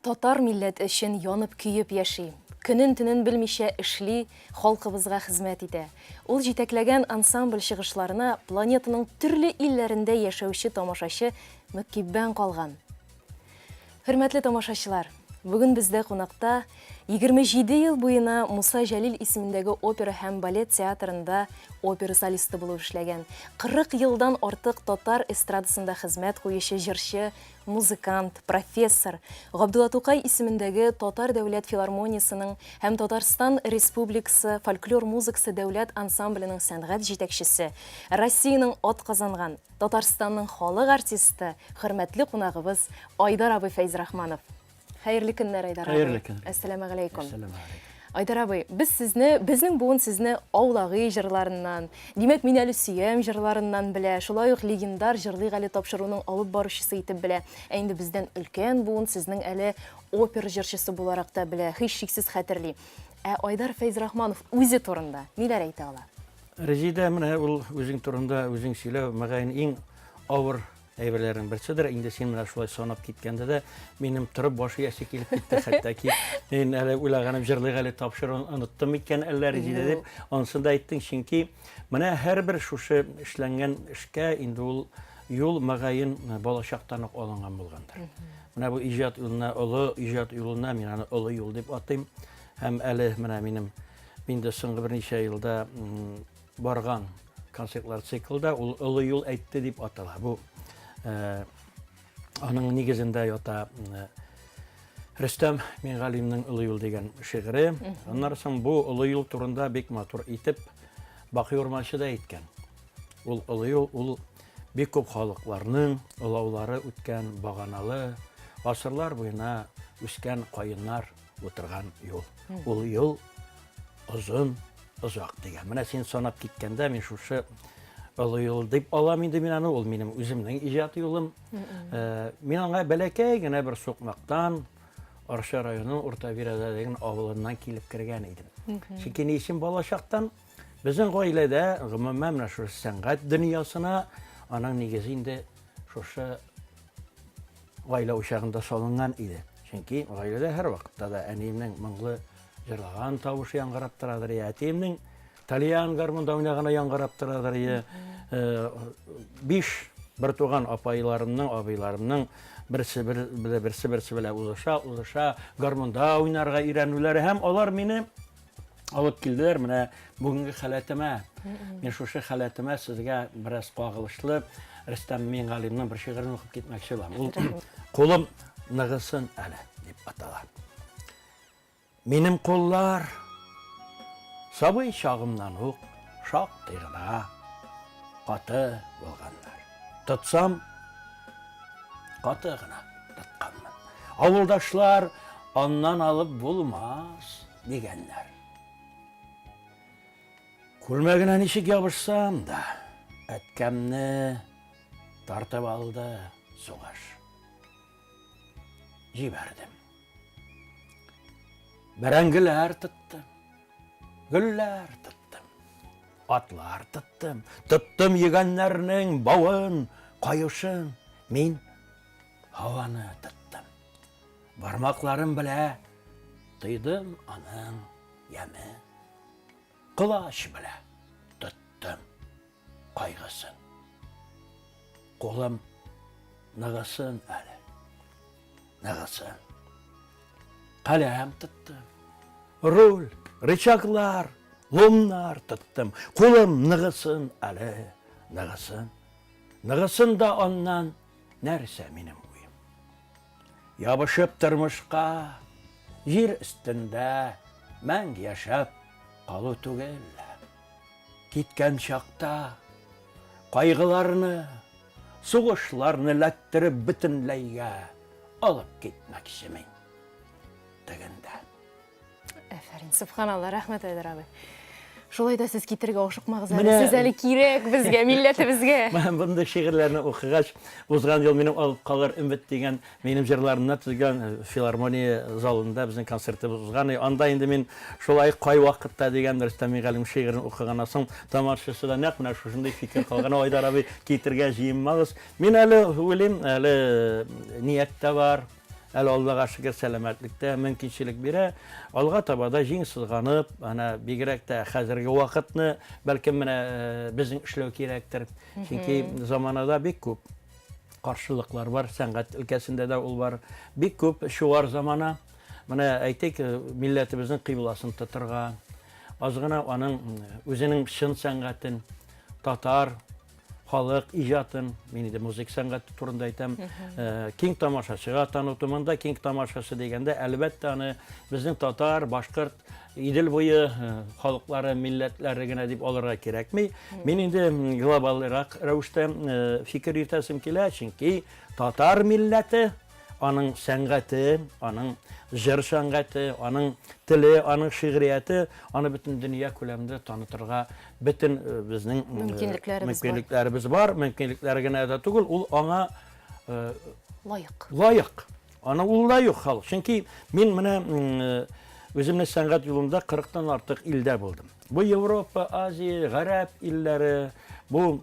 татар милләте өчен янып-көеп яши. Көнен-төнен белмичә эшли, халкыбызга хезмәт итә. Ул җитәкләгән ансамбль чыгышларына планетаның төрле илләрендә яшәүче тамашачы мөкиббән калган. Хөрмәтле тамашачылар, бүген бездә кунакта 27 ел буена Муса Җәлил исемендәге опера һәм балет театрында опера солисты булып эшләгән, 40 елдан артык татар эстрадасында хезмәт куючы җырчы, музыкант, профессор, Габдулла Тукай исемендәге Татар дәүләт филармониясенең һәм Татарстан Республикасы фольклор музыкасы дәүләт ансамбленең сәнгать җитәкчесе, Россиянең атказанган, Татарстанның халык артисты, хөрмәтле кунагыбыз Айдар абый Фәйзрахманов. Хәерле көннәр, Айдар абый. Хәерле көн. Әссәламәгаләйкүм. Әссәламәгаләйкүм. Айдар абый, без сезне, безнең буын сезне Аулагый җырларыннан, димәк, мин әле сөям җырларыннан белә, шулай ук легендар Җырлыйк әле тапшыруның алып баручысы итеп белә. Ә инде бездән өлкән буын сезнең әле опера җырчысы буларак та белә, һичшиксез хәтерли. Ә Айдар Фәйзрахманов үзе турында ниләр әйтә ала? Резидә, менә ул үзең турында үзең сөйләү, мөгаен, иң авыр әйберләрнең берседер. Инде син менә шулай санап киткәндә дә, минем торып баш иясе килеп китте хәтта ки. Мин әле уйлаганым җырлыйк әле тапшыруын оныттым микән әллә Резидә дип, анысын да әйттең, чөнки менә һәрбер шушы эшләнгән эшкә инде ул юл мөгаен балачактан ук алынган булгандыр. Менә бу иҗат юлына, олы иҗат юлына мин аны олы юл дип атыйм. Һәм әле менә минем Инде соңгы берничә елда барган концертлар циклда ул Олы юл әйтте дип атала. Бу э, аның нигезендә ята э, Рөстәм Мингалимнең Олы юл дигән шигыре. Аннан соң бу Олы юл турында бик матур итеп Бакый Урманчы да әйткән. Ул Олы юл, ул бик күп халыкларның олаулары үткән баганалы, гасырлар буена үскән каеннар утырган юл. Ул юл озын, озак дигән. Менә син санап киткәндә мин шушы олы юл дип алам инде мин аны, ул минем үземнең иҗат юлым. Э, мин аңа бәләкәй генә бер сукмактан Арча районының Урта Бирәдә дигән авылыннан килеп кергән идем. Чөнки ни өчен балачактан безнең гаиләдә гомумән менә шушы сәнгать дөньясына аның нигезе инде шушы гаилә учагында салынган иде. Чөнки гаиләдә һәрвакытта да әниемнең моңлы җырлаган тавышы яңгырап торадыр, я әтиемнең тальян гармунда уйнаганы яңгырап торадыр, я э, биш бертуган апайларымның, абыйларымның берсе бер берсе берсе белән узыша, узыша гармунда уйнарга өйрәнүләре һәм алар мине алып килделәр менә бүгенге халәтемә. Мин шушы халәтемә сезгә бераз кагылышлы Рөстәм Мингалимның бер шигырен укып китмәкче булам. Ул Кулым ныгысын әле дип атала. Минем куллар сабый чагымнан ук шактый гына каты булганнар. Тотсам, каты гына тотканмын. Авылдашлар аннан алып булмас дигәннәр. Күлмәгенә ничек ябышсам да, әткәмне тартып алды сугыш. Җибәрдем. Бәрәңгеләр тоттым, гөлләр тоттым, атлар тоттым, тоттым йөгәннәрнең бавын, каешын. Мин һаваны тоттым. Бармакларым белә тойдым аның яме. Колач белә тоттым кайгысын. Кулым ныгысын әле, ныгысын. Каләм тоттым, руль, рычаглар, ломнар тоттым. Кулым ныгысын әле, ныгысын. Ныгысын да аннан нәрсә минем уем. Ябышып тормышка, җир өстендә мәңге яшәп калу түгел. Киткән чакта кайгыларны, сугышларны эләктереп бөтенләйгә алып китмәкче мин. Тегендә. Әфәрин, субханалла, рәхмәт, Айдар абый. Шулай да сез китергә ашыкмагыз әле. Сез әле кирәк безгә, милләтебезгә. Менә мондый шигырьләрне укыгач, узган ел минем алып калыр өмет дигән минем җырларымны төзгән э, филармония залында безнең концертыбыз узган. Анда инде мин шулай кайвакытта дигән Рөстәм Мингалим шигырен укыганнан соң тамашачысы да нәкъ менә шушындый фикер калган. Айдар абый, китергә җыенмагыз. Мин әле уйлыйм, әле ният тә бар. Әле Аллага шөкер, сәламәтлектә мөмкинчелек бирә. Алга таба да җиң сызганып, әнә бигрәк тә хәзерге вакытны, бәлкем менә э, безнең эшләү кирәктер. Чөнки заманада бик күп каршылыклар бар, сәнгать өлкәсендә дә ул бар. Бик күп чуар замана. Менә әйтик, э, милләтебезнең кыйбласын тотырга, аз гына аның үзенең чын сәнгатен, татар халык иҗатын, мин инде музыка сәнгате турында әйтәм, э, киң тамашачыга таныту. Монда киң тамашачы дигәндә, әлбәттә, аны безнең татар, башкорт, Идел буе э, халыклары, милләтләре генә дип алырга кирәкми. Мин инде глобалрак рәвештә э, фикер йөртәсем килә, чөнки татар милләте аның сәнгате, аның җыр сәнгате, аның теле, аның шигърияте аны бөтен дөнья күләмендә танытырга бөтен э, безнең э, мөмкинлекләребез бар. Мөмкинлекләребез бар, мөмкинлекләр генә дә түгел, ул аңа э, лаек. Лаек. Аны ул да юк халык. Чөнки мин менә үземнең сәнгать юлымда 40-тан артык илдә булдым. Бу Европа, Азия, Гарәп илләре, бу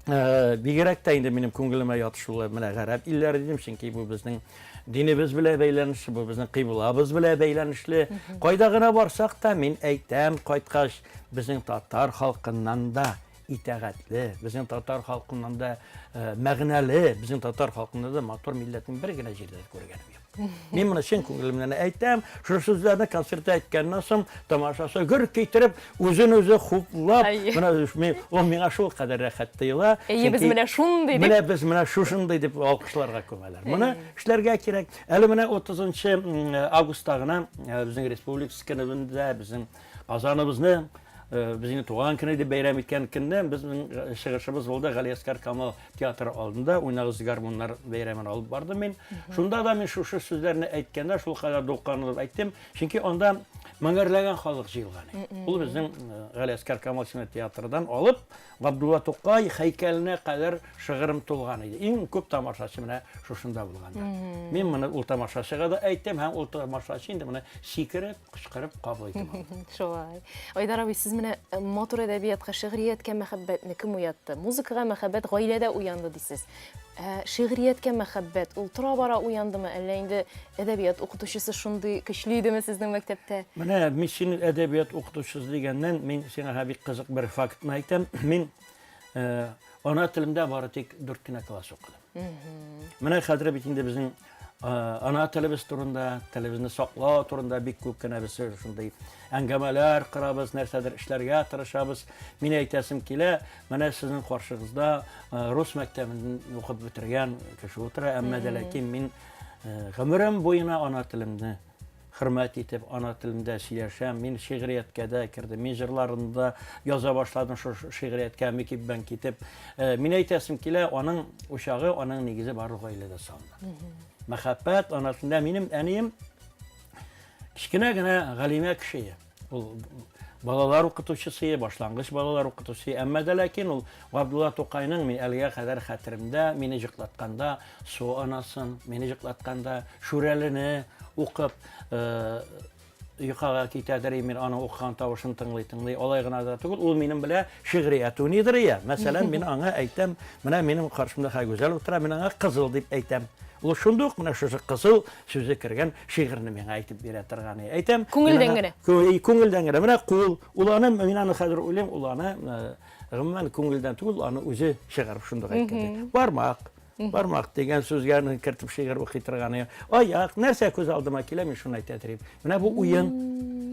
бигрәк тә инде минем күңелемә ятышлы менә гарәп илләре дидем, чөнки бу безнең динебез белән бәйләнешле, бу безнең кыйблабыз белән бәйләнешле. Кайда гына барсак та, мин әйтәм, кайткач, безнең татар халкыннан да итагатьле, безнең татар халкыннан да мәгънәле, безнең татар халкыннан да матур милләтнең бер генә җирдә дә күргәнем юк. Мин моны чын күңелемнән әйтәм. Шушы сүзләрне концертта әйткәннән соң тамашачы гөр китереп, үзен үзе хуплап, менә ул миңа шул кадәр рәхәт тоела. Әйе, без менә шундый дип. Менә без менә шушындый дип алкышларга күмәләр. Моны эшләргә кирәк. Әле менә 30 августта гына э, безнең республика көнебездә безнең Казаныбызны э, безнең туган көне дип бәйрәм иткән көнне безнең э, чыгышыбыз булды Галиәсгар Камал театры алдында уйнагыз гармуннар бәйрәмен алып бардым мин. Шунда да мин шушы сүзләрне әйткәндә шул кадәр дулкынланып әйттем, чөнки анда меңәрләгән халык җыелган иде. Ул безнең э, Галиәсгар Камал театрдан алып Габдулла Тукай һәйкәленә кадәр шыгрым тулган иде. Иң күп тамашачы менә шушында булганда. Мин моны ул тамашачыга да әйттем һәм ул тамашачы инде моны сикереп, кычкырып кабул итеп алды. Шулай. Айдар абый, сез менә э, матур әдәбиятка, шигърияткә мәхәббәтне кем уятты? Музыкага мәхәббәт гаиләдә уянды дисез. Ә шигърияткә мәхәббәт ул тора-бара уяндымы, әллә инде әдәбият укытучысы шундый көчле идеме сезнең мәктәптә? Менә мин син әдәбият укытучысы дигәннән, мин сиңа бик кызык бер фактны әйтәм. Мин э, ана телемдә бары тик дүрт кенә класс укыдым. Менә хәзер бит инде безнең ана телебез турында, телебезне саклау турында бик күп кенә без шундый әңгәмәләр корабыз, нәрсәдер эшләргә тырышабыз. Мин әйтәсем килә, менә сезнең каршыгызда рус мәктәбен укып бетергән кеше утыра, әмма дә ләкин мин гомерем буена ана телемне хөрмәт итеп, ана телендә сөйләшәм. Мин шигърияткә дә кердем. Мин җырларымны да яза башладым шул шигърияткә мөкиббән китеп. Э, мин әйтәсем килә, аның учагы, аның нигезе барлык гаиләдә салына. Мәхәббәт ана телендә минем әнием кечкенә генә галимә кеше. Ул балалар укытучысы, башлангыч балалар укытучысы. Әмма дә ләкин ул Габдулла Тукайның мин әлегә кадәр хәтеремдә, мине җыклатканда Су анасын, мине җыклатканда Шүрәлене укып, э, йокыга китәдер, мин аның укыган тавышын тыңлый-тыңлый, алай гына да түгел, ул минем белән шигърият уйныйдыр я. Мәсәлән, мин аңа әйтәм, менә минем каршымда Хәгүзәл утыра, мин аңа кызыл дип әйтәм. Ул шундый ук менә шушы кызыл сүзе кергән шигырьне миңа әйтеп бирә торган. Әйтәм. Күңелдән генә. Күңелдән генә. Менә кул, ул аны, мин аны хәзер уйлыйм, ул аны э, гомумән күңелдән түгел, аны үзе чыгарып шундый әйткән. Бармак, Бармак дигән сүзгә аны кертеп шигырь укый торган. Аяк, нәрсә күз алдыма килә, мин шуны әйтә торыйм. Менә бу уен.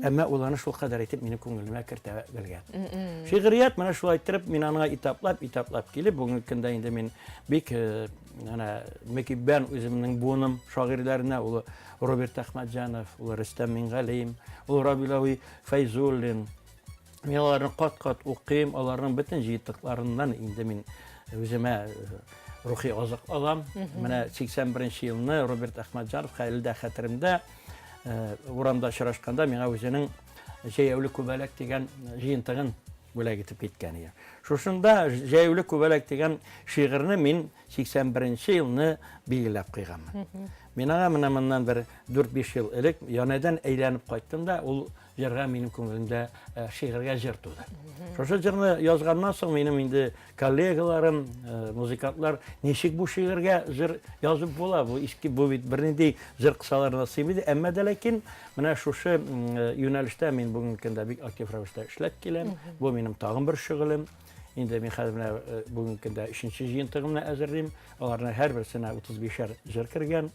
Әмма ул аны шул кадәр итеп минем күңелемә кертә белгән. Шигърият менә шулай иттереп, мин аңа этаплап, этаплап килеп, бүгенге көндә инде мин бик э, әнә мөкиббән үземнең буыным шагыйрьләренә, ул Роберт Әхмәтҗанов, ул Рөстәм Мингалим, ул Равил абый Фәйзуллин, Мин аларны кат-кат укыйм, аларның бөтен җыентыкларыннан инде мин үземә э, рухи азык алам. Менә 81 елны Роберт Әхмәтҗанов әле дә хәтеремдә э, урамда очрашканда миңа үзенең Җәяүле күбәләк дигән җыентыгын бүләк итеп киткән иде. Шушында Җәяүле күбәләк дигән шигырьне мин 81 елны билгеләп куйганмын. Мин аңа менә моннан бер 4-5 ел элек янәдән әйләнеп кайттым да, ул җырга минем күңелемдә э, шигырьгә җыр туды. Шушы җырны язганнан соң минем инде коллегаларым, э, музыкантлар, ничек бу шигырьгә җыр язып була? Бу иске, бу бит бернинди җыр кысаларына сыймый. Әмма дә ләкин менә шушы э, юнәлештә мин бүгенге көндә бик актив рәвештә эшләп киләм. Бу минем тагын бер шөгылем. Инде мин хәзер менә э, бүгенге көндә өченче җыентыгымны әзерлим. Аларның һәрберсенә 35-әр җыр кергән.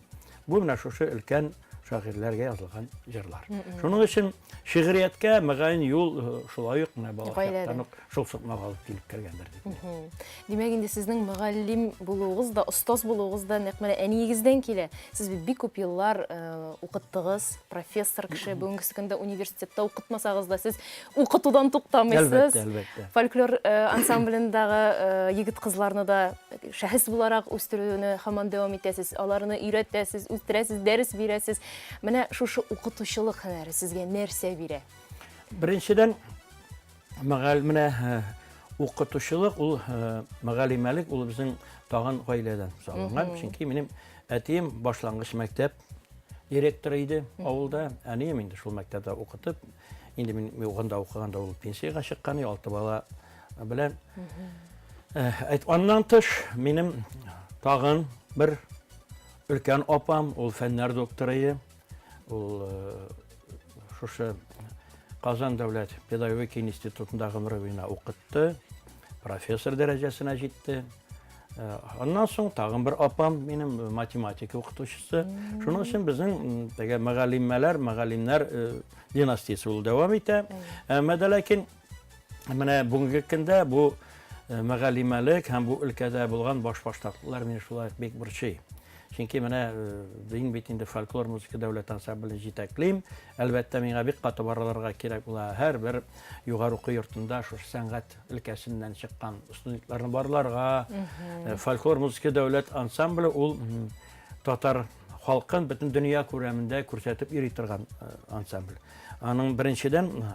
Бу менә шушы өлкән шагыйрьләргә язылган җырлар. Шуның өчен шигърияткә мөгаен юл э, шулай ук менә бала чактан ук шул сукмак алып килеп кергәндер дип. Димәк, инде сезнең мөгаллим булуыгыз да, остаз булуыгыз да нәкъ менә әниегездән килә. Сез бит бик күп еллар э, укыттыгыз, профессор кеше, бүгенге көндә университетта укытмасагыз да, сез укытудан туктамыйсыз. Әлбәттә, әлбәттә. Фольклор э, ансамблендагы э, егет-кызларны да шәхес буларак үстерүне һаман дәвам итәсез. Аларны өйрәтәсез, үстерәсез, дәрес бирәсез. Менә шушы укытучылык һөнәре сезгә нәрсә бирә? Беренчедән, мәгәл менә э, укытучылык ул мөгаллимәлек ул безнең тагын гаиләдән салынган. Чөнки минем әтием башлангыч мәктәп директоры иде авылда. Әнием инде шул мәктәптә укытып, Инде мин уганда укыганда ул пенсиягә чыккан, алты бала белән. Э, әйт, аннан тыш минем тагын бер өлкән апам, ул фәннәр докторы, ул э, шушы Казан дәүләт педагогика институтында гомере буена укытты, профессор дәрәҗәсенә җитте. Э, аннан соң тагын бер апам минем э, математика укытучысы. Шуның өчен безнең теге мөгаллимәләр, мөгаллимнәр э, династиясе ул дәвам итә. Әмма дә ләкин менә бүгенге көндә бу мөгаллимәлек һәм бу өлкәдә булган башбаштаклыклар мине шулай бик борчый. Чөнки менә мин бит инде фольклор музыка дәүләт ансамблен җитәклим. Әлбәттә, миңа бик каты барылырга кирәк була. Һәрбер югары уку йортында шушы сәнгать өлкәсеннән чыккан студентларны барларга. Э, фольклор музыка дәүләт ансамбле ул татар халкын бөтен дөнья күләмендә күрсәтеп йөри торган э, ансамбль. Аның беренчедән э,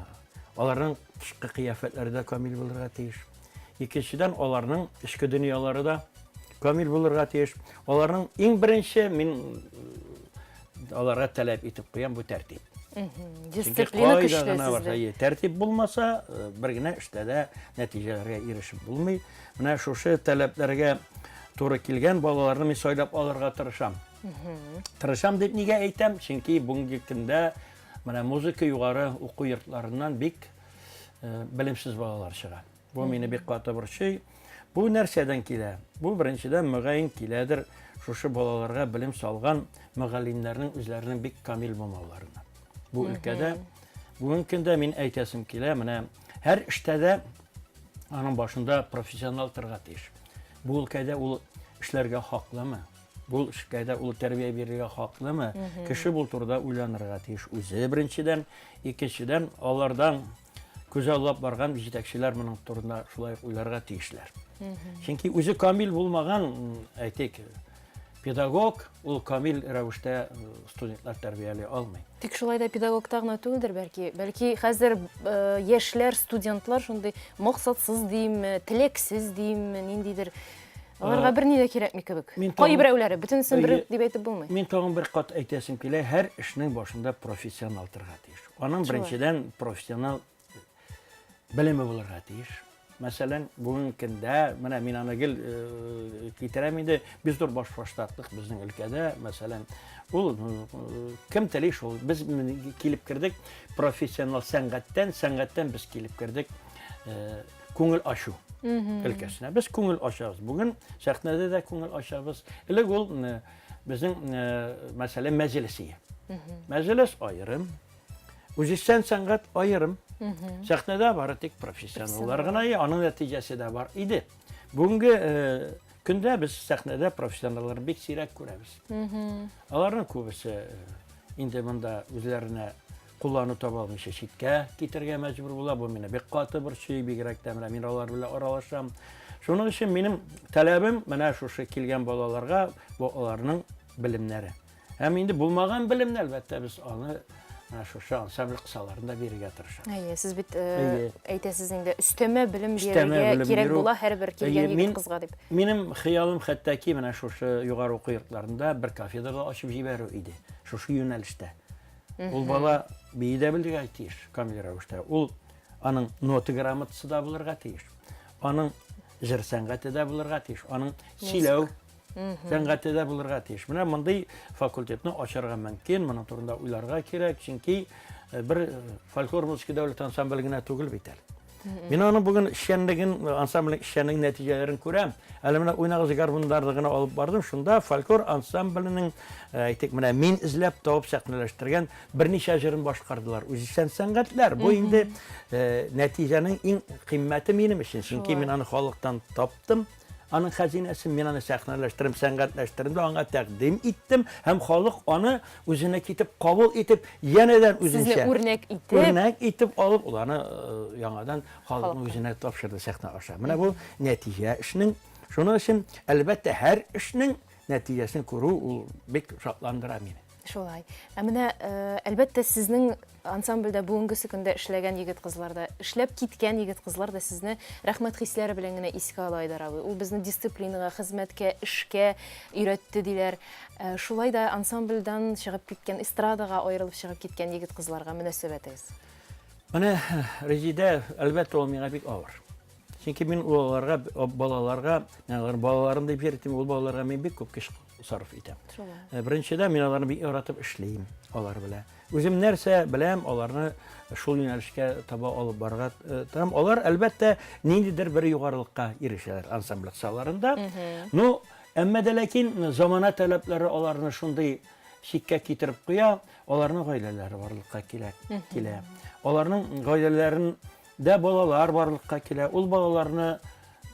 аларның тышкы кыяфәтләре дә камил булырга тиеш. Икенчедән аларның эчке дөньялары да камил булырга тиеш. Аларның иң беренче мин аларга таләп итеп куям бу тәртип. Дисциплина көчле сездә. Тәртип булмаса, э, бер генә эштә дә нәтиҗәләргә ирешеп булмый. Менә шушы таләпләргә туры килгән балаларны мин сайлап алырга тырышам. Тырышам дип нигә әйтәм? Чөнки бүгенге көндә менә музыка югары уку йортларыннан бик э, белемсез балалар чыга. Бу мине бик каты борчый. Бу нәрсәдән килә? Бу беренчедән мөгаен киләдер шушы балаларга белем салган мөгаллимнәрнең үзләренең бик камил булмауларына. Бу өлкәдә бүгенге көндә мин әйтәсем килә, менә һәр эштә дә аның башында профессионал торырга тиеш. Бу өлкәдә ул эшләргә хаклымы? Бу эшкә дә ул тәрбия бирергә хаклымы? Кеше бу турыда уйланырга тиеш үзе беренчедән, икенчедән алардан күзаллап барган җитәкчеләр моның турында шулай ук уйларга тиешләр. Чөнки үзе камил булмаган, әйтик, педагог ул камил рәвештә э, студентлар тәрбияли алмый. Тик шулай да педагогта гына түгелдер бәлки. Бәлки хәзер э, яшьләр, студентлар шундый максатсыз димме, теләксез димме, ниндидер Аларга э, берни дә кирәкми кебек. Кайберәүләре, бөтенесен бер дип әйтеп булмый. Мин тагын бер кат әйтәсем килә, һәр эшнең башында профессионал торырга тиеш. Аның беренчедән профессионал белеме булырга тиеш. Мәсәлән, бүгенге көндә, менә мин аны гел э, китерәм инде, без зур башбаштаклык безнең өлкәдә, мәсәлән, ул э, кем тели шул. Без килеп кердек профессионал сәнгатьтән, сәнгатьтән без килеп кердек э, күңел ачу өлкәсенә. Без күңел ачабыз. Бүген сәхнәдә дә күңел ачабыз. Элек ул безнең мәсәлән мәҗлес Мәҗлес аерым, Үзешчән сәнгать аерым. Сәхнәдә бары тик профессионаллар гына, аның нәтиҗәсе дә бар иде. Бүгенге э, көндә без сәхнәдә профессионалларны бик сирәк күрәбез. Аларның күбесе э, инде монда үзләренә куллану таба алмыйча читкә китәргә мәҗбүр була. Бу мине бик каты борчый, бигрәк тә менә мин алар белән аралашам. Шуның өчен минем таләбем менә шушы килгән балаларга бу аларның белемнәре. Һәм инде булмаган белемне, әлбәттә, без аны менә шушы ансамбль кысаларында бирергә тырышабыз. Әйе, сез бит э, әйтәсез инде, өстәмә белем бирергә кирәк була һәрбер килгән егет кызга дип. Минем хыялым хәтта ки менә шушы югары уку йортларында бер кафедра да ачып җибәрү иде, шушы юнәлештә. Ул бала бии дә белергә тиеш, камил рәвештә. Ул аның нота грамотасы да булырга тиеш. Аның җыр сәнгате дә булырга тиеш. Аның сөйләү сәнгате дә булырга тиеш. Менә мондый факультетны ачарга мөмкин, моның турында уйларга кирәк, чөнки э, бер э, фольклор музыка дәүләт ансамбле генә түгел бит әле. Мин аның бүген эшчәнлеген, э, ансамбльнең эшчәнлеген нәтиҗәләрен күрәм. Әле менә уйнагыз гармуннарны гына алып бардым. Шунда фольклор ансамбленең, әйтик, менә мин эзләп табып сәхнәләштергән берничә җырын башкардылар. Үзешчән сәнгатьләр. Бу инде нәтиҗәнең иң кыйммәте минем өчен. Чөнки мин аны халыктан таптым. Аның хәзинәсен мин аны сәхнәләштердем, сәнгатьләштердем дә аңа тәкъдим иттем һәм халык аны үзенә китеп кабул итеп, янәдән үзенчә Сезне үрнәк итеп, үрнәк итеп алып, ул аны э, яңадан халыкның үзенә тапшырды сәхнә аша. Менә бу нәтиҗә эшнең. Шуның өчен, әлбәттә, һәр эшнең нәтиҗәсен күрү ул бик шатландыра мине. Шулай. Ә менә, э, әлбәттә, сезнең ансамбльдә бүгенгесе көндә эшләгән егет-кызлар да, эшләп киткән егет-кызлар да сезне рәхмәт хисләре белән генә искә ала, Айдар абый. Ул безне дисциплинага, хезмәткә, эшкә өйрәтте, диләр. Э, шулай да ансамбльдән чыгып киткән, эстрадага аерылып чыгып киткән егет-кызларга мөнәсәбәтегез? Менә, Резидә, әлбәттә, ул миңа бик авыр. Чөнки мин ул аларга, балаларга, мин аларны балаларым дип йөртим, ул балаларга мин бик күп көч сарыф итәм. Э, беренчедән, мин аларны бик яратып эшлим алар белән. Үзем нәрсә беләм, аларны шул юнәлешкә таба алып барырга э, торам. Алар, әлбәттә, ниндидер бер югарылыкка ирешәләр ансамбль кысаларында. Ну, әмма дә ләкин замана таләпләре аларны шундый чиккә китереп куя, аларның гаиләләре барлыкка килә. килә. Аларның гаиләләрен Дә балалар барлыкка килә. Ул балаларны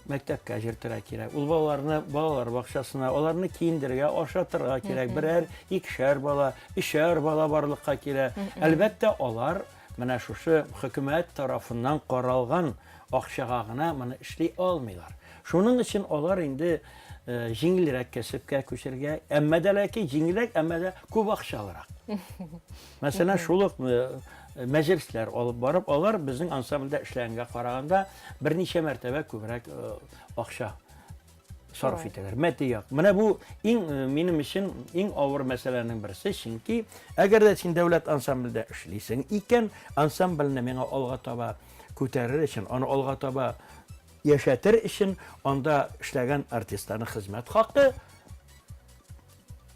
мәктәпкә җөртергә кирәк. Ул балаларны балалар бакчасына, аларны киендерергә, ашатырга кирәк. Берәр, икешәр бала, өчәр бала барлыкка килә. Әлбәттә, алар менә шушы хөкүмәт тарафыннан каралган акчага гына моны эшли алмыйлар. Шуның өчен алар инде э, җиңелрәк кәсепкә күчергә, әмма дә ләкин җиңелрәк, әмма дә күп акчалырак. Мәсәлән, шул ук э, мәҗлесләр алып барып, алар безнең ансамбльдә эшләгәнгә караганда берничә мәртәбә күбрәк э, акча сарыф итәләр. Матди як. Менә бу иң э, минем өчен иң авыр мәсьәләнең берсе, чөнки әгәр дә син дәүләт ансамбльдә эшлисең икән, ансамбльне миңа алга таба күтәрер өчен, аны алга таба яшәтер өчен анда эшләгән артистларның хезмәт хакы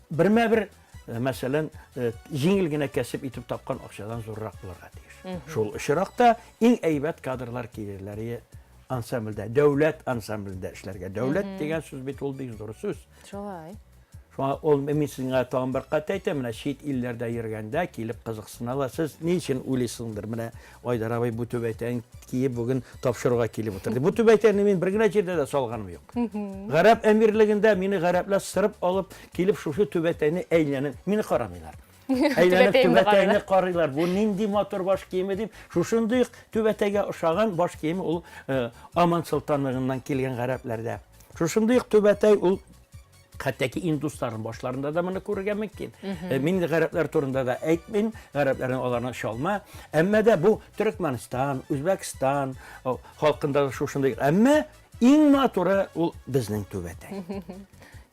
Бермә-бер, э, мәсәлән, э, җиңел генә кәсеп итеп тапкан акчадан зуррак булырга тиеш. Шул очракта иң әйбәт кадрлар килерләр ансамбльдә, дәүләт ансамблендә эшләргә. Дәүләт дигән сүз бит ул бик зур сүз. Шулай. Шуңа ул мин сезгә тагын бер кат әйтәм, менә чит илләрдә йөргәндә килеп кызыксыналар. Сез ни өчен уйлыйсыңдыр, менә Айдар абый бу түбәтәен киеп бүген тапшыруга килеп утырды. Бу түбәтәйне мин бер генә җирдә дә салганым юк. Гарәп әмирлегендә мине гарәпләр сырып алып килеп шушы түбәтәйне әйләнеп, мине карамыйлар. Әйләнеп түбәтәйне карыйлар. Бу нинди матур баш киеме дип, шушындый түбәтәйгә ошаган баш киеме ул э, Аман солтанлыгыннан килгән гарәпләрдә. Шушындый түбәтәй ул Хәтта ки индусларның башларында да моны күрергә мөмкин. Э, мин гарәпләр турында да әйтмим, гарәпләрнең аларның чалма. Әмма дә бу Төркмәнстан, Үзбәкстан халкында да шушындый. Әмма иң матуры ул безнең түбәтәй.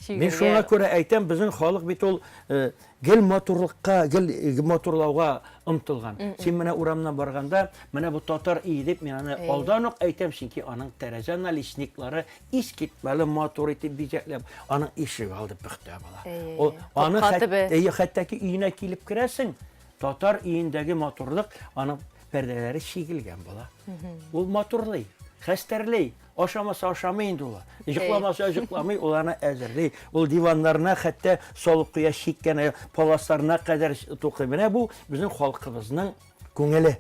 Мин шуңа күрә әйтәм, безнең халык бит ул э, гел матурлыкка, гел э, матурлауга омтылган. Син менә урамнан барганда, менә бу татар өе дип мин аны алдан ук әйтәм, чөнки аның тәрәзә наличниклары искитмәле матур итеп бизәкләп, аның ишек алды пөхтә була. Ул аны әйе, хәтта ки өенә килеп керәсең, татар өендәге матурлык, аның пәрдәләре чигелгән була. Ул матурлый, хәстәрли. Ашамаса ашамый инде ул. Йокламаса йокламый, ул аны әзерли. Ул диваннарына хәтта салып куя чиккән паласларына кадәр тукый. Менә бу безнең халкыбызның күңеле.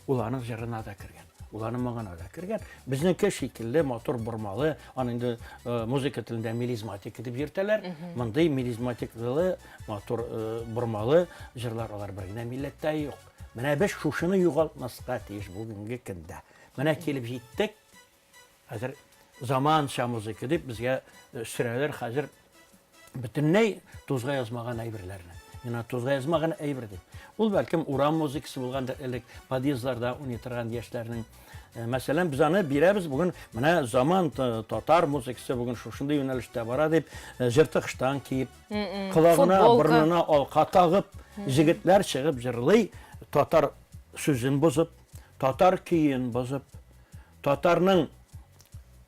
Ул аның җырына да кергән. Ул аның моңына да кергән. Безнеке шикелле матур бормалы, аны инде э, музыка телендә мелизматика дип йөртәләр. Мондый мелизматикалы, матур э, бормалы җырлар алар бер генә милләттә юк. Менә без шушыны югалтмаска тиеш бүгенге көндә. Менә килеп җиттек. Хәзер заманча музыка дип безгә э, сөрәләр хәзер бөтенләй тузга язмаган әйберләрне. Мин аны тузга язмаган әйбер дип. Ул бәлкем урам музыкасы булгандыр элек, подъездларда уйный торган яшьләрнең. Э, мәсәлән, без аны бирәбез бүген, менә заман татар музыкасы бүген шушындый юнәлештә бара дип, э, җыртык ыштан киеп, колагына, борынына алка тагып, җегетләр чыгып җырлый, татар сүзен бозып, татар көен бозып, татарның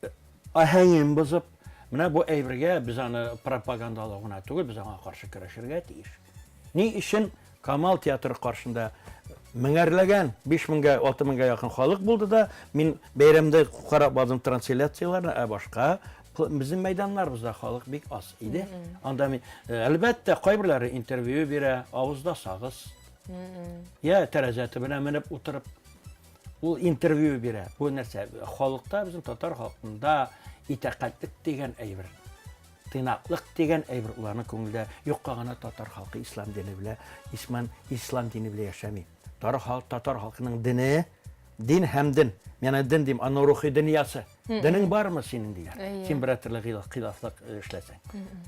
э, аһәңен бозып, менә бу әйбергә без аны пропагандалау гына түгел, без аңа каршы көрәшергә тиеш. Ни өчен Камал театры каршында меңәрләгән, 5 меңгә, 6 меңгә якын халык булды да, мин бәйрәмдә карап бардым трансляцияләрне, ә башка безнең мәйданнарыбызда халык бик аз иде. Анда мин, э, әлбәттә, кайберләре интервью бирә, авызда сагыз. Я тәрәзә төбенә менеп утырып, ул интервью бирә. Бу нәрсә? Халыкта, безнең татар халкында итәкатьлек дигән әйбер, тыйнаклык дигән әйбер уларның күңелдә юкка гына татар халкы ислам дине белән, исман, ислам дине белән яшәми. Татар халк, татар халкының дине, дин һәм дин. Мин аны дин дим, аның рухи дөньясы. Денең бармы синең диләр. Син берәр төрле хилафлык э, эшләсәң.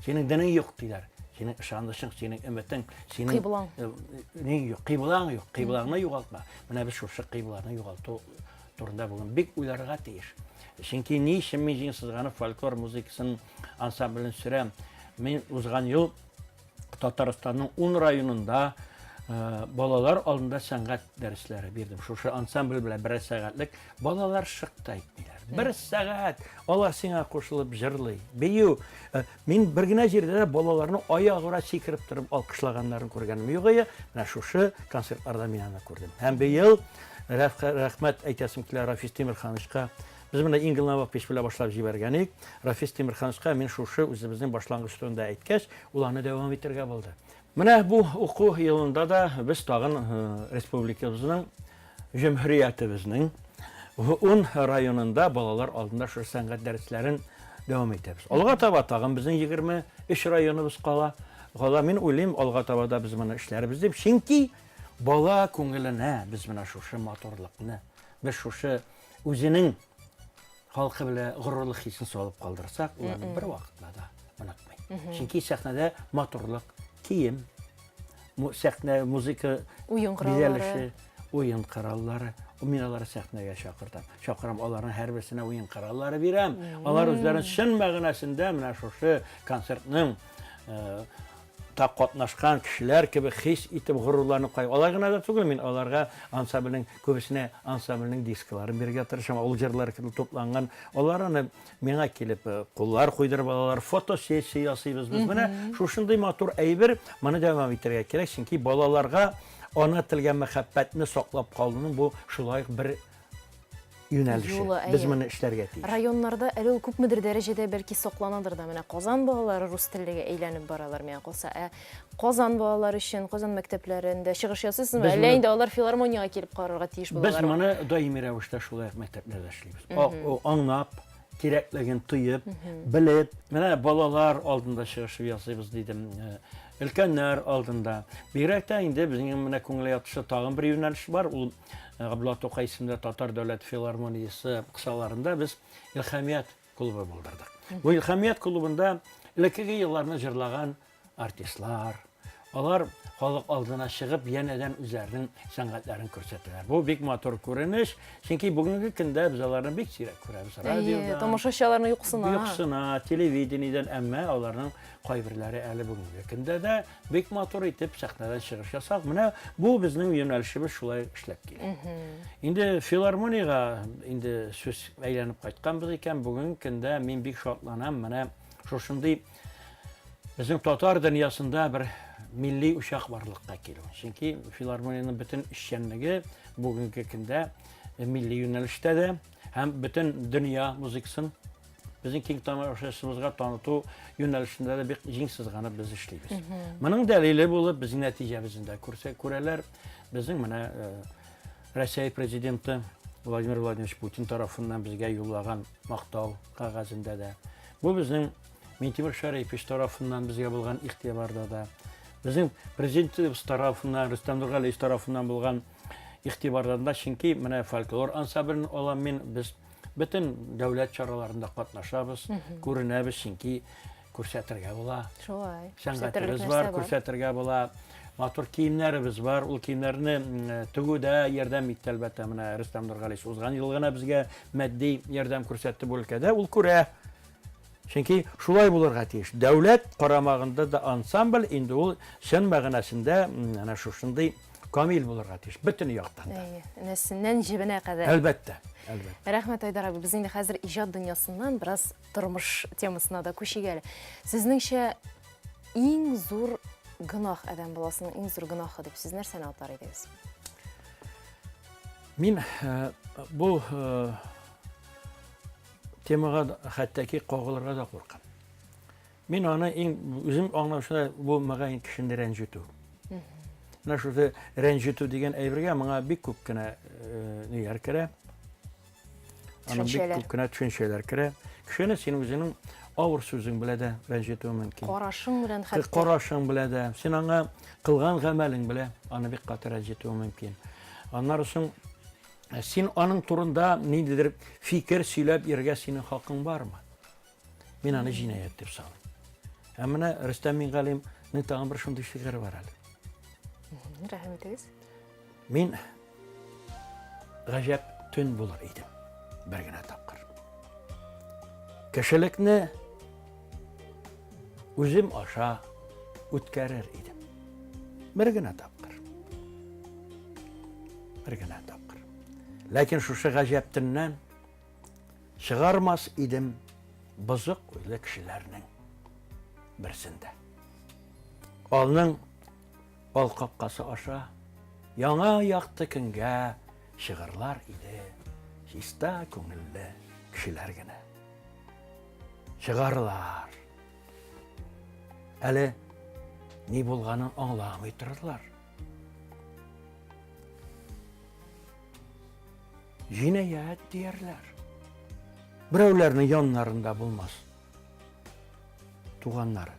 Синең денең юк диләр. Синең ышанычың, синең өметең, синең кыйблаң. Э, нең юк, кыйблаң юк. Кыйблаңны югалтма. Менә без шушы кыйбланы югалту турында бүген бик уйларга тиеш. Чөнки ни өчен мин җиң сызганып фольклор музыкасын ансамблен сөрәм? Мин узган ел Татарстанның 10 районында э, балалар алдында сәнгать дәресләре бирдем. Шушы ансамбль белән бер сәгатьлек балалар шык та итмиләр. Бер сәгать алар сиңа кушылып җырлый, бию. Э, мин бер генә җирдә дә балаларны аягүрә сикереп торып алкышлаганнарын күргәнем юк иде. Менә шушы концертларда мин аны күрдем. Һәм быел рәхмәт әйтәсем килә Рафис Тимерхановичка. Без моны Ингл Навапич белән башлап җибәргән идек. Рафис Тимерхановичка мин шушы үзебезнең башлангыч турында әйткәч, ул аны дәвам итәргә булды. Менә бу уку елында да без тагын э, республикабызның, җөмһүриятебезнең 10 районында балалар алдында шушы сәнгать дәресләрен дәвам итәбез. Алга таба тагын безнең 23 районыбыз кала. Кала мин уйлыйм, алга таба да без моны эшләрбез дип. Чөнки бала күңеленә без менә шушы матурлыкны, без шушы үзенең халкы белән горурлык хисен салып калдырсак, ул аны бер вакытта да онытмый. Чөнки сәхнәдә матурлык, кием, сәхнә музыка уен кораллары, уен кораллары. Мин аларны сәхнәгә чакыртам. Чакырам, аларның һәрберсенә уен кораллары бирәм. Алар үзләрен чын мәгънәсендә менә шушы концертның э, та катнашкан кешеләр кебек хис итеп горурланып кай. Алай гына да түгел, мин аларга ансамбльнең күбесенә ансамбльнең дискларын бирергә тырышам. Ул җырлар тупланган. Алар аны миңа килеп э, куллар куйдырып алалар, фотосессия ясыйбыз без. Менә шушындый матур әйбер, моны дәвам итәргә кирәк, чөнки балаларга ана телгә мәхәббәтне саклап калуның бу шулай ук бер юнәлеше. Юлы, Без әйе. моны эшләргә тиеш. Районнарда әле ул күпмедер дәрәҗәдә бәлки сакланадыр да. Менә Казан балалары рус теллегә әйләнеп баралар, миңа калса. Ә Казан балалары өчен, Казан мәктәпләрендә чыгыш ясыйсызмы? Без Әллә моны инде алар филармониягә килеп карарга тиеш Без булалармы? моны даими рәвештә шулай ук мәктәпләрдә эшлибез. Аңлап, кирәклеген тоеп, белеп, менә балалар алдында чыгыш ясыйбыз дидем. Э, өлкәннәр алдында. Бигрәк тә инде безнең менә күңелгә ятышлы тагын бер юнәлеш бар, ул Габдулла Тукай исемле Татар дәүләт филармониясе кысаларында без Илхамият клубы булдырдык. Бу Илхамият клубында элеккеге елларны җырлаган артистлар, алар халык алдына чыгып янәдән үзләренең сәнгатьләрен күрсәтәләр. Бу бик матур күренеш, чөнки бүгенге көндә без аларны бик сирәк күрәбез радиода. Тамашачы аларны юксына. Юксына, телевидениедән, әмма аларның кайберләре әле бүгенге көндә дә бик матур итеп сәхнәдән чыгыш ясап, менә бу безнең юнәлешебез шулай эшләп килә. Инде филармониягә инде сүз әйләнеп кайтканбыз икән, бүгенге көндә мин бик шатланам, менә шушындый безнең татар дөньясында бер милли учак барлыкка килү. Чөнки филармониянең бөтен эшчәнлеге бүгенге көндә милли юнәлештә дә һәм бөтен дөнья музыкасын безнең киң тамашачыбызга таныту юнәлешендә дә бик җиң сызганып без эшлибез. Моның дәлиле булып безнең нәтиҗәбезне дә күрсә күрәләр. Безнең менә э, Россия президенты Владимир Владимирович Путин тарафыннан безгә юллаган мактау кәгазендә дә. Бу безнең Минтимер Шәрипович тарафыннан безгә булган игътибарда да. Безнең президентыбыз тарафыннан, Рөстәм Нургалиевич тарафыннан булган игътибардан да, чөнки менә фольклор ансамблен алам мин, без Бөтен дәүләт чараларында катнашабыз, күренәбез, чөнки күрсәтергә була. Шулай. Сәнгатебез бар, күрсәтергә була. Матур киемнәребез бар. Ул киемнәрне тегүдә ярдәм итте, әлбәттә, менә Рөстәм Нургалиевич узган ел гына безгә матди ярдәм күрсәтте бу өлкәдә. Ул күрә. Чөнки шулай булырга тиеш. Дәүләт карамагында да ансамбль инде ул чын мәгънәсендә әнә шушындый камил булырга тиеш, бөтен яктан да. Әйе, энәсеннән җебенә кадәр. Әлбәттә, әлбәттә. Рәхмәт, Айдар абый. Без инде хәзер иҗат дөньясыннан бераз тормыш темасына да күчик әле. Сезнеңчә, иң зур гөнаһ, адәм баласының иң зур гөнаһы дип сез нәрсәне атар идегез? Мин э, бу э, Темага хәтта ки кагылырга да куркам. Мин аны иң үзем аңлаучыда бу мөгаен кешене рәнҗетү. Менә шушы рәнҗетү дигән әйбергә моңа бик күп кенә э, ниләр керә. Аның бик күп кенә төшенчәләр керә. Кешене син үзеңнең авыр сүзең белән дә рәнҗетү мөмкин. Карашың белән хәтта. Карашың белән дә. Син аңа кылган гамәлең белән аны бик каты рәнҗетү мөмкин. Аннары соң Ә син аның турында ниндидер фикер сөйләп йөрергә синең хакың бармы? Мин аны җинаять дип саныйм. Ә менә Рөстәм Мингалимнең тагын бер шундый шигыре бар әле. Рәхим итегез. Мин гаҗәп төн булыр идем бер генә тапкыр. Кешелекне үзем аша үткәрер идем. Бер генә тапкыр. Бер генә тапкыр. Ләкин шушы гаҗәп төннән чыгармас идем бозык уйлы кешеләрнең берсендә. Алның ал капкасы аша яңа якты көнгә чыгарлар иде чиста күңелле кешеләр генә. Чыгарлар. Әле ни булганын аңламый торырлар. Җинаять диярләр. Берәүләрнең яннарында булмас. Туганнары.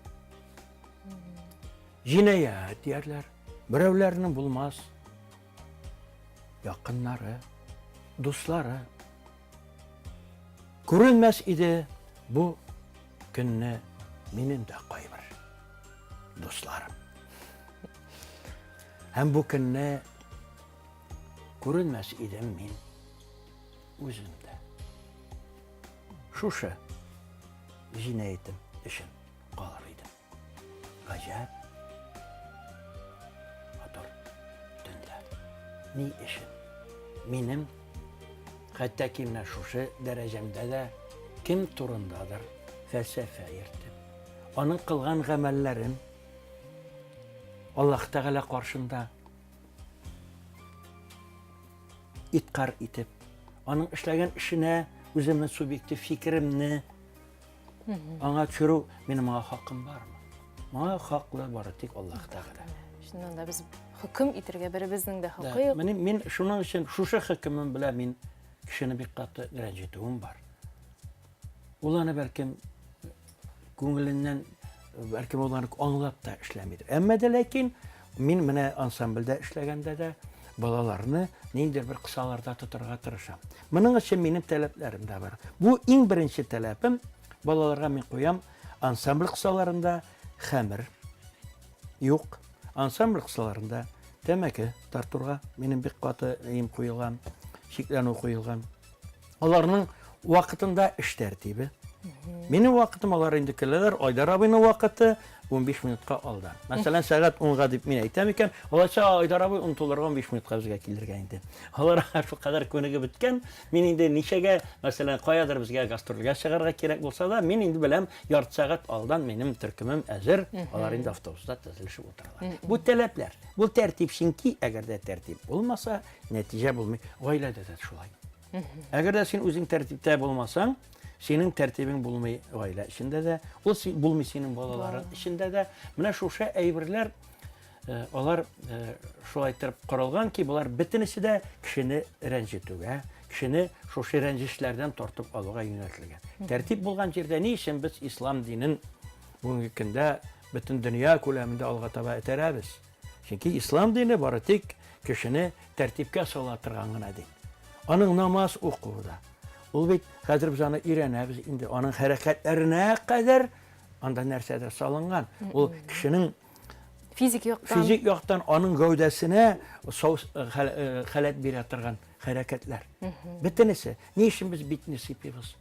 Җинаять диярләр. Берәүләрнең булмас. Якыннары, дуслары. Күренмәс иде бу көнне минем дә кайбер дусларым. Һәм бу көнне күренмәс идем мин үзем дә. Шушы җинаятем өчен калыр идем. Гаҗәп матур төндә. Ни өчен? Минем хәтта ки менә шушы дәрәҗәмдә дә кем турындадыр фәлсәфә йөртеп, аның кылган гамәлләрен Аллаһ Тәгалә каршында иткар итеп, аның эшләгән эшенә үземнең субъектив фикеремне Аңа төшерү минем моңа хакым бармы? Моңа хаклы бары тик Аллаһ Тәгалә. Чыннан да без хөкем итергә беребезнең дә хакы юк. Менә мин шуның өчен шушы хөкемем белән мин кешене бик каты рәнҗетүем бар. Ул аны бәлкем күңеленнән бәлкем ул аны аңлап та эшләмидер. Әмма дә ләкин мин менә ансамбльдә эшләгәндә дә балаларны ниндидер бер кысаларда тотарга тырышам. Моның өчен минем таләпләрем дә бар. Бу иң беренче таләпем, балаларга мин куям ансамбль кысаларында хәмер юк. Ансамбль кысаларында тәмәке тартурга минем бик каты им куелган, чикләнү куелган. Аларның вакытында эш тәртибе. Минем вакытым алар инде киләләр, Айдар абыйның вакыты 15 минутка алда. Мәсәлән, сәгать 10-га дип мин әйтәм икән, алайса Айдар абый 10 тулырга 15 минутка безгә килергә инде. Алар шул кадәр күнегеп беткән. Мин инде ничәгә, мәсәлән, каядыр безгә гастрольгә чыгарга кирәк булса да, мин инде беләм, ярты сәгать алдан минем төркемем әзер, алар инде автобуста тезелешеп утыралар. Бу таләпләр, бу тәртип, чөнки әгәр дә тәртип булмаса, нәтиҗә булмый. Гаиләдә дә шулай. Әгәр дә син үзең тәртиптә булмасаң, синең тәртибең булмый гаилә эчендә дә, ул булмый синең балаларың эчендә дә. Менә шушы әйберләр э, алар э, шулай итеп корылган ки, болар бөтенесе дә кешене рәнҗетүгә, кешене шушы рәнҗешләрдән тартып алуга юнәлтелгән. Тәртип булган җирдә ни өчен без ислам динен бүгенге көндә бөтен дөнья күләмендә алга таба этәрәбез? Чөнки ислам дине бары тик кешене тәртипкә сала торган гына дин. Аның намаз укуы да. Ул бит хәзер без аны өйрәнәбез инде. Аның хәрәкәтләренә кадәр Анда нәрсәдер салынган. Ул кешенең физик яктан физик яктан аның гәүдәсенә сау э, э, халәт бирә торган хәрәкәтләр. Бөтенесе. Ни өчен без битне сыйпыйбыз?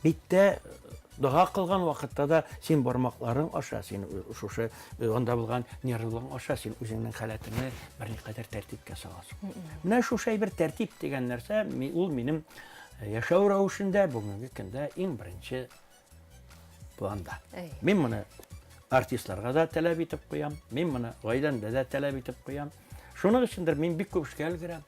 Биттә э, дога кылган вакытта да син бармакларың аша, син шушы анда булган нервларың аша син үзеңнең халәтеңне берникадәр тәртипкә саласың. Менә шушы әйбер тәртип дигән нәрсә, ул минем яшәү рәвешендә бүгенге көндә иң беренче планда. Мин моны артистларга да таләп итеп куям, мин моны гаиләмдә дә таләп итеп куям. Шуның өчендер мин бик күп эшкә өлгерәм.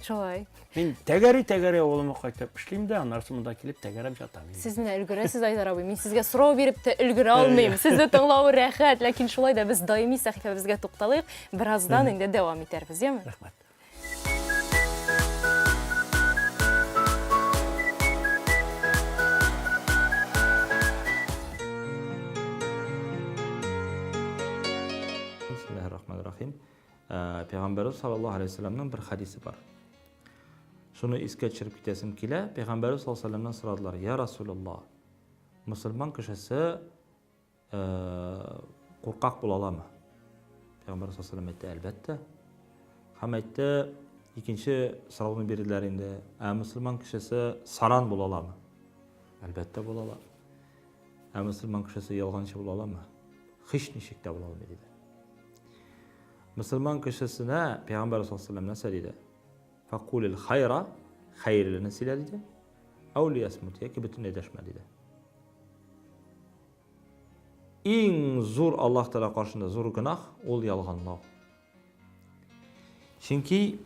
Шулай. Мин тәгәри-тәгәри авылыма кайтып эшлим дә, аннары монда килеп тәгәрәп ятам. Сез менә өлгерәсез, Айдар абый. Мин сезгә сорау биреп тә өлгерә алмыйм. Сезне тыңлавы рәхәт, ләкин шулай да без даими сәхифәбезгә тукталыйк. Бераздан инде дәвам итәрбез, яме? Рәхмәт. Бисмиллаһир-рахманир-рахим. Э, Пәйгамбәрбез саллаллаһу алейһи вәсәлләмнең бер хадисе бар. Шуны искә төшереп китәсем килә. Пәйгамбәрбез саллаллаһу алейһи вәсәлләмнән сорадылар: "Я Расулуллаһ, мусульман кешесе э, куркак була аламы?" Пәйгамбәрбез саллаллаһу алейһи вәсәлләм әйтте: "Әлбәттә." Һәм әйтте, икенче сорауны бирделәр инде. Ә мусульман кешесе саран була аламы? Әлбәттә була ала. Ә мусульман кешесе ялганчы була аламы? Һич ничек тә була алмый диде. Мөселман кешесенә Пәйгамбәр саллаллаһу алейһи нәрсә диде? Факулил хайра, хәерлене сөйлә диде. Әү лиясмут, яки бөтенләй дәшмә диде. Иң зур Аллаһ Тәгалә каршында зур гөнаһ ул ялганлау. Чөнки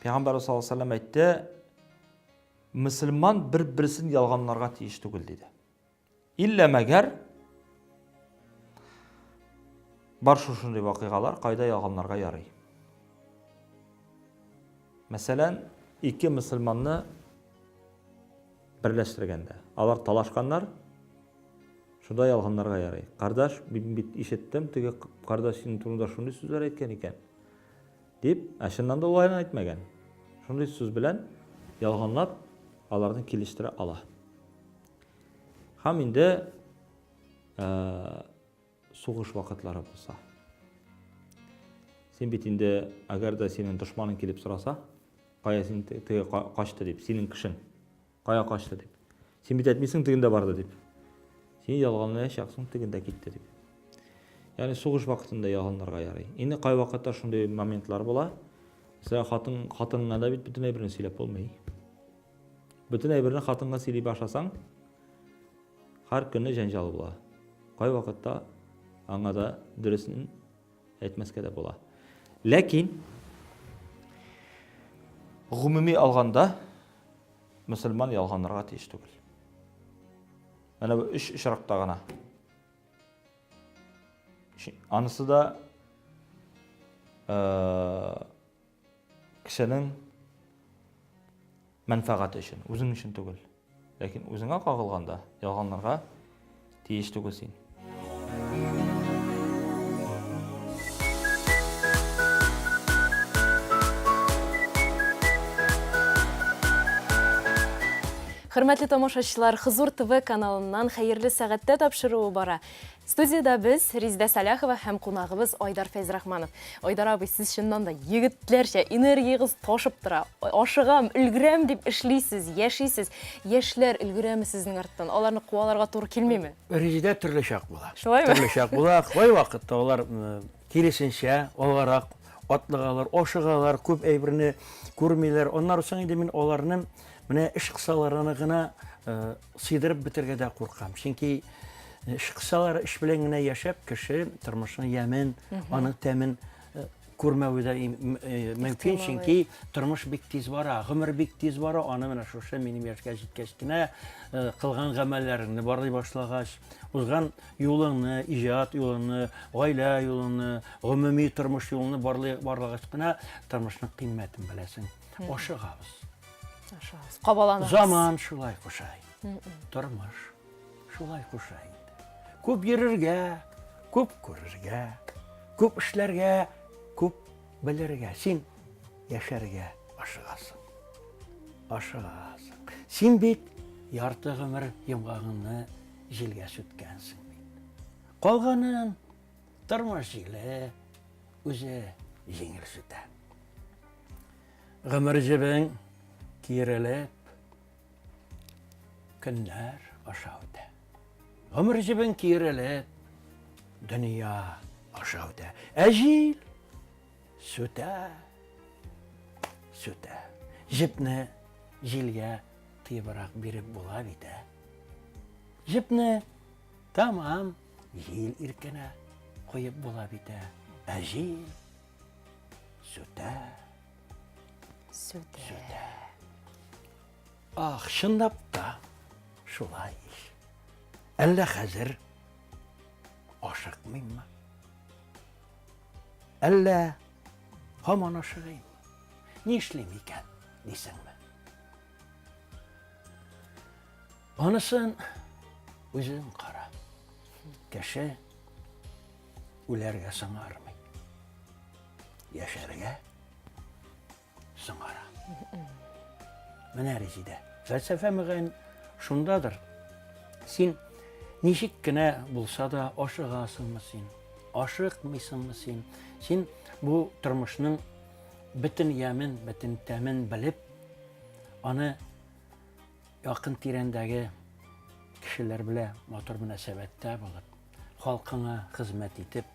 Пәйгамбәр саллаллаһу алейһи вәсәлләм әйтте, мөселман бер-берсен ялганларга тиеш түгел диде. Иллә мәгәр бар шушындый вакыйгалар, кайда ялганларга ярый. Мәсәлән, ике мөселманны берләштергәндә, алар талашканнар, шунда ялганларга ярый. Кардаш, мин бит ишеттем, теге кардаш синең турында шундый сүзләр әйткән икән. Дип, ә чыннан да ул аны әйтмәгән. Шундый сүз белән ялганлап аларны килештерә ала. Һәм инде сугыш вакытлары булса. Син бит инде, әгәр дә синең дошманың килеп сораса, кая син теге качты дип, синең кешең кая качты дип. Син бит әйтмисең тегендә барды дип. Син ялганлаячаксың, тегендә китте дип. Ягъни сугыш вакытында ялганларга ярый. Инде кайвакытта шундый моментлар була. Мәсәлән, хатын хатыныңа да бит бөтен әйберне сөйләп булмый. Бөтен әйберне хатынга сөйли башласаң, һәр көнне җәнҗал була. Кайвакытта аңа да дөресен әйтмәскә дә була. Ләкин гомуми алганда мөселман ялганларга тиеш түгел. Менә бу өч очракта гына. Анысы да э, кешенең мәнфәгате өчен, үзең өчен түгел. Ләкин үзеңә кагылганда, ялганларга тиеш түгел син. Хөрмәтле тамашачылар, Хозур ТВ каналыннан Хәерле сәгатьтә тапшыруы бара. Студиядә без, Резидә Сәләхова һәм кунагыбыз Айдар Фәйзрахманов. Айдар абый, сез чыннан да егетләрчә, энергиягез ташып тора. Ашыгам, өлгерәм дип эшлисез, яшисез. Яшьләр өлгерәме сезнең арттан? Аларны куаларга туры килмиме? Резидә төрле чак була. Шулаймы? Төрле чак була. Кайвакытта алар киресенчә, алгарак атлыгалар, ашыгалар, күп әйберне күрмиләр. Аннары соң инде мин аларны менә эш кысаларына гына Сыйдырып бетергә дә куркам. Чөнки эш кысалары эш белән генә яшәп, кеше тормышның ямен, аның тәмен э, күрмәве дә э, мөмкин, чөнки тормыш бик тиз бара, гомер бик тиз бара. Аны менә шушы минем яшькә җиткәч кенә э, кылган гамәлләреңне барлый башлагач, узган юлыңны, иҗат юлыңны, гаилә юлыңны, гомуми тормыш юлыңны барлый барлагач кына тормышның кыйммәтен беләсең. Ашыгабыз. Ашыгабыз. Кабаланабыз. Заман шулай куша инде. Тормыш шулай куша инде. Күп йөрергә, күп күрергә, күп эшләргә, күп белергә. Син яшәргә ашыгасың. Ашыгасың. Син бит ярты гомер йомгагыңны җилгә сүткәнсең бит. Калганын тормыш җиле үзе җиңел сүтә. Гомер җебең киерелеп, көннәр аша үтә. Гомер җебең киерелеп, дөнья аша үтә. Ә җил сүтә, сүтә. Җепне җилгә тыебрак биреп була бит, ә. Җепне тамам җил иркенә куеп була бит, ә. Ә җил сүтә. Сүтә. Сүтә. Ах, чынлап та шулай ич. Әллә хәзер ашыкмыйммы? Әллә һаман ашыгыйммы? Нишлим икән, дисеңме? Анысын үзең кара. Кеше үләргә соңармый. Яшәргә соңара. Менә Резидә, фәлсәфә мөгаен шундадыр. Син ничек кенә булса да ашыгасыңмы син, ашыкмыйсыңмы син? Син бу тормышның бөтен ямен, бөтен тәмен белеп, аны якын тирәндәге кешеләр белән матур мөнәсәбәттә булып, халкыңа хезмәт итеп,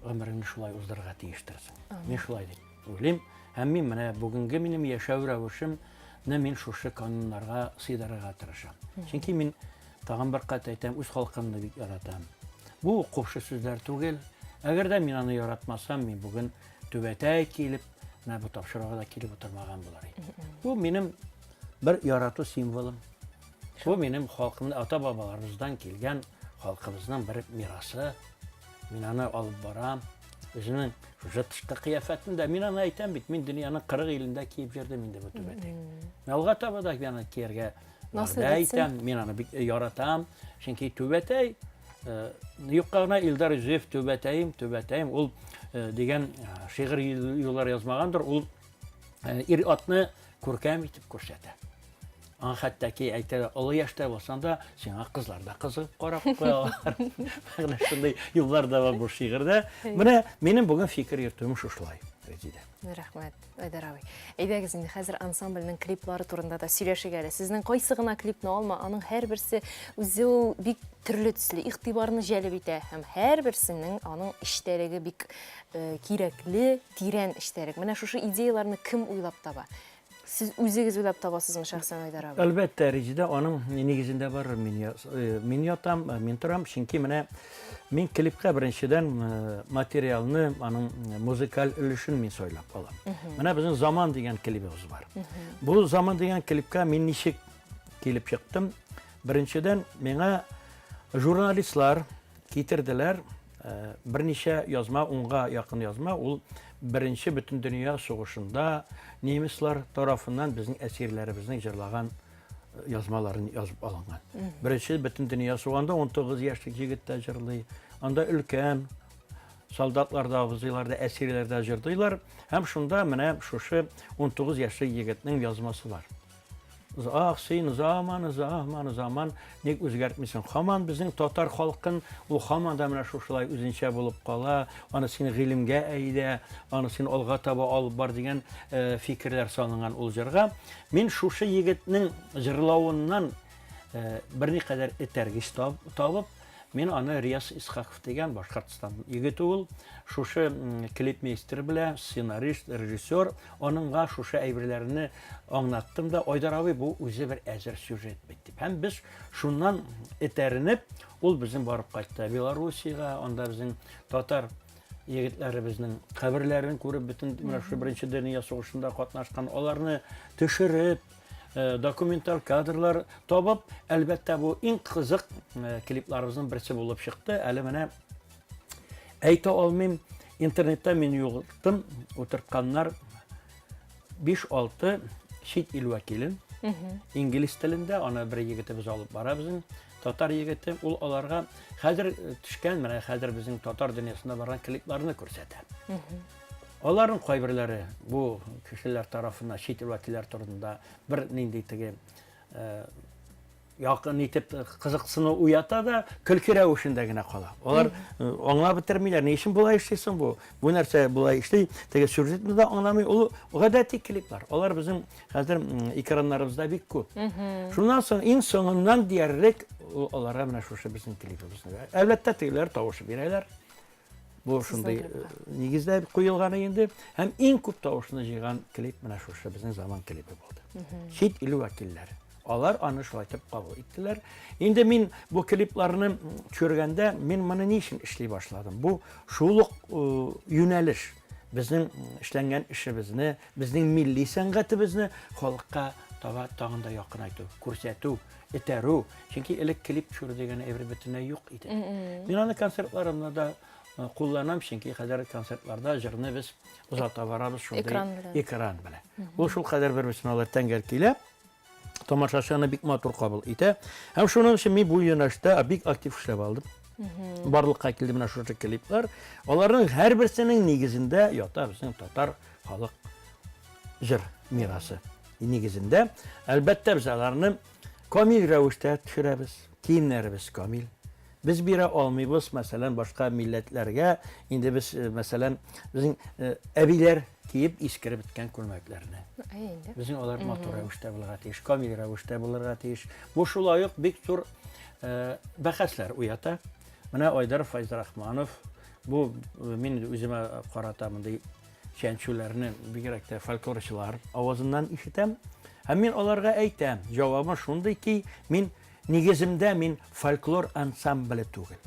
гомереңне шулай уздырырга тиештерсең. Мин шулай дип уйлыйм. Һәм мин менә бүгенге минем яшәү рәвешемне мин шушы кануннарга сыйдырырга тырышам. Чөнки мин тагын бер кат әйтәм, үз халкымны бик яратам. Бу купшы сүзләр түгел. Әгәр дә мин аны яратмасам, мин бүген түбәтәй килеп, менә бу тапшыруга да килеп утырмаган булыр идем. Бу минем бер ярату символым. Бу минем халкымны ата-бабаларыбыздан килгән халкыбызның бер мирасы. Мин аны алып барам. Үземнең шушы тышкы кыяфәтем дә, мин аны әйтәм бит, мин дөньяның 40 илендә киеп йөрдем инде бу түбәтәйне. Мин алга таба да мин аны кияргә вәгъдә итәм, мин аны бик яратам. Чөнки түбәтәй э, юкка гына Илдар Юзеев түбәтәем, түбәтәем ул э, дигән э, шигырь юллар язмагандыр, ул ир-атны күркәм итеп күрсәтә. Аңа хәтта ки әйтә, олы яшьтә булсаң да, сиңа кызлар да кызыгып карап куялар. Менә шундый юллар да бар бу шигырьдә. Менә минем бүген фикер йөртүем шушылай, Резидә. Рәхмәт, Айдар абый. Әйдәгез инде хәзер ансамбльнең клиплары турында да сөйләшик әле. Сезнең кайсы гына клипны алма, аның һәрберсе үзе ул бик төрле төсле, игътибарны җәлеп итә һәм һәрберсенең аның эчтәлеге бик э, кирәкле, тирән эчтәлек. Менә шушы идеяләрне кем уйлап таба? Сез үзегез уйлап табасызмы шәхсән Айдар абый? Әлбәттә, Резеда, аның нигезендә барыр мин, э, мин ятам, э, мин торам, чөнки менә мин клипка беренчедән э, материалны, аның музыкаль өлешен мин сайлап алам. Менә безнең Заман дигән клибыбыз бар. Бу Заман дигән клипка мин ничек килеп чыктым? Беренчедән, миңа журналистлар китерделәр Берничә язма, унга якын язма, ул Беренче бөтендөнья сугышында немецлар тарафыннан безнең әсирләребезнең җырлаган язмаларын язып алынган. Беренче бөтендөнья сугышында 19 яшьлек егет тә җырлый. Анда өлкән солдатлар да, абзыйлар да, әсирләр дә җырлыйлар. Һәм шунда менә шушы 19 яшьлек егетнең язмасы бар. Ах, син заман, заман, заман, ник үзгәртмисең? Хаман безнең татар халкын, ул хаман да менә шушылай үзенчә булып кала, аны син гыйлемгә әйдә, аны син алга таба алып бар дигән э, фикерләр салынган ул җырга. Мин шушы егетнең җырлавыннан э, берникадәр этәргеч табып, Мин аны Рияз Исхаков дигән Башкортстан егете ул. Шушы клипмейстер белән, сценарист, режиссер, аныңга шушы әйберләрне аңлаттым да, Айдар абый, бу үзе бер әзер сюжет бит дип. Һәм без шуннан этәренеп, ул безнең барып кайтты Белоруссиягә, анда безнең татар егетләребезнең каберләрен күреп, бөтен менә шушы беренче дөнья сугышында катнашкан, аларны төшереп, Э, документаль кадрлар табып, әлбәттә, бу иң кызык э, клипларыбызның берсе булып чыкты. Әле менә әйтә алмыйм, интернетта мин югалттым, утыртканнар 5-6 чит ил вәкилен. Инглиз телендә аны бер егетебез алып бара безнең татар егете, ул аларга хәзер э, төшкән, менә хәзер безнең татар дөньясында барган клипларны күрсәтә. Аларның кайберләре бу кешеләр тарафыннан чит ил вәкилләр турында бер нинди теге э, якын итеп кызыксыну уята да, көлке рәвешендә генә кала. Алар аңлап бетермиләр, ни өчен болай эшли соң бу? Бу нәрсә болай эшли? Теге сюжетны да аңламый. Ул гадәти клиплар. Алар безнең хәзер экраннарыбызда бик күп. Шуннан соң иң соңыннан диярлек аларга менә шушы безнең клибыбызны. Әлбәттә, тегеләр тавышы бирәләр. Бу шундый нигездә куелганы инде. Һәм иң күп тавышны җыйган клип менә шушы безнең заман клибы булды. Чит ил вәкилләре. Алар аны шулай итеп кабул иттеләр. Инде мин бу клипларны төшергәндә, мин моны ни өчен эшли башладым? Бу шул ук юнәлеш. Безнең эшләнгән эшебезне, безнең милли сәнгатебезне халыкка таба тагын да якынайту, күрсәтү, этәрү. Чөнки элек клип төшерү дигән әйбер бөтенләй юк иде. Мин аны концертларымда да э, кулланам, чөнки хәзер концертларда җырны без озата барабыз шундый экран белән. Экран белән. Ул шул кадәр бер-берсенә алар тәңгәл килә. Тамашачы аны бик матур кабул итә. Һәм шуның өчен мин бу юнәлештә бик актив эшләп алдым. Барлыкка килде менә шушы клиплар. Аларның һәрберсенең нигезендә ята безнең татар халык җыр мирасы нигезендә. Әлбәттә, без аларны камил рәвештә төшерәбез. Киемнәребез камил. Без бирә алмыйбыз, мәсәлән, башка милләтләргә. Инде без, э, мәсәлән, безнең э, әбиләр киеп искереп беткән күлмәкләрне. Безнең алар матур рәвештә булырга тиеш, камил рәвештә булырга тиеш. Бу шулай ук бик зур э, бәхәсләр уята. Менә Айдар Файзрахманов, бу мин үземә карата мондый чәнчүләрне бигрәк тә фольклорчылар авазыннан ишетәм. Һәм мин аларга әйтәм, җавабым шундый ки, мин нигеземдә мин фольклор ансамбле түгел.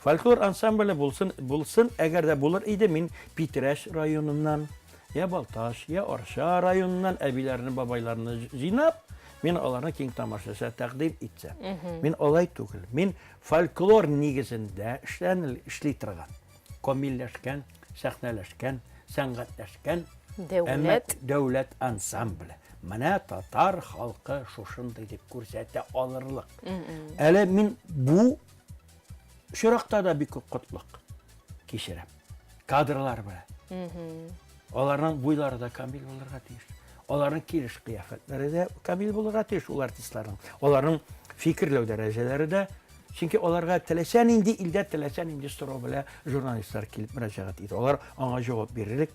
Фольклор ансамбле булсын, булсын, әгәр дә булыр иде, мин Питрәч районыннан, я Балтач, я Арча районыннан әбиләрне, бабайларны җыйнап, мин аларны киң тамашачыга тәкъдим итсәм. Мин алай түгел. Мин фольклор нигезендә эшләнел, эшли торган, камилләшкән сәхнәләшкән, сәнгатьләшкән дәүләт дәүләт ансамбле. Менә татар халкы шушындый дип күрсәтә алырлык. Әле мин бу очракта да бик күп котлык кичерәм. Кадрлар белән. Аларның буйлары да камил булырга тиеш. Аларның килеш кыяфәтләре дә камил булырга тиеш ул артистларның. Аларның фикерләү дәрәҗәләре дә. Чөнки аларга теләсә нинди илдә теләсә нинди сорау белән журналистлар килеп мөрәҗәгать итә. Алар аңа җавап бирерлек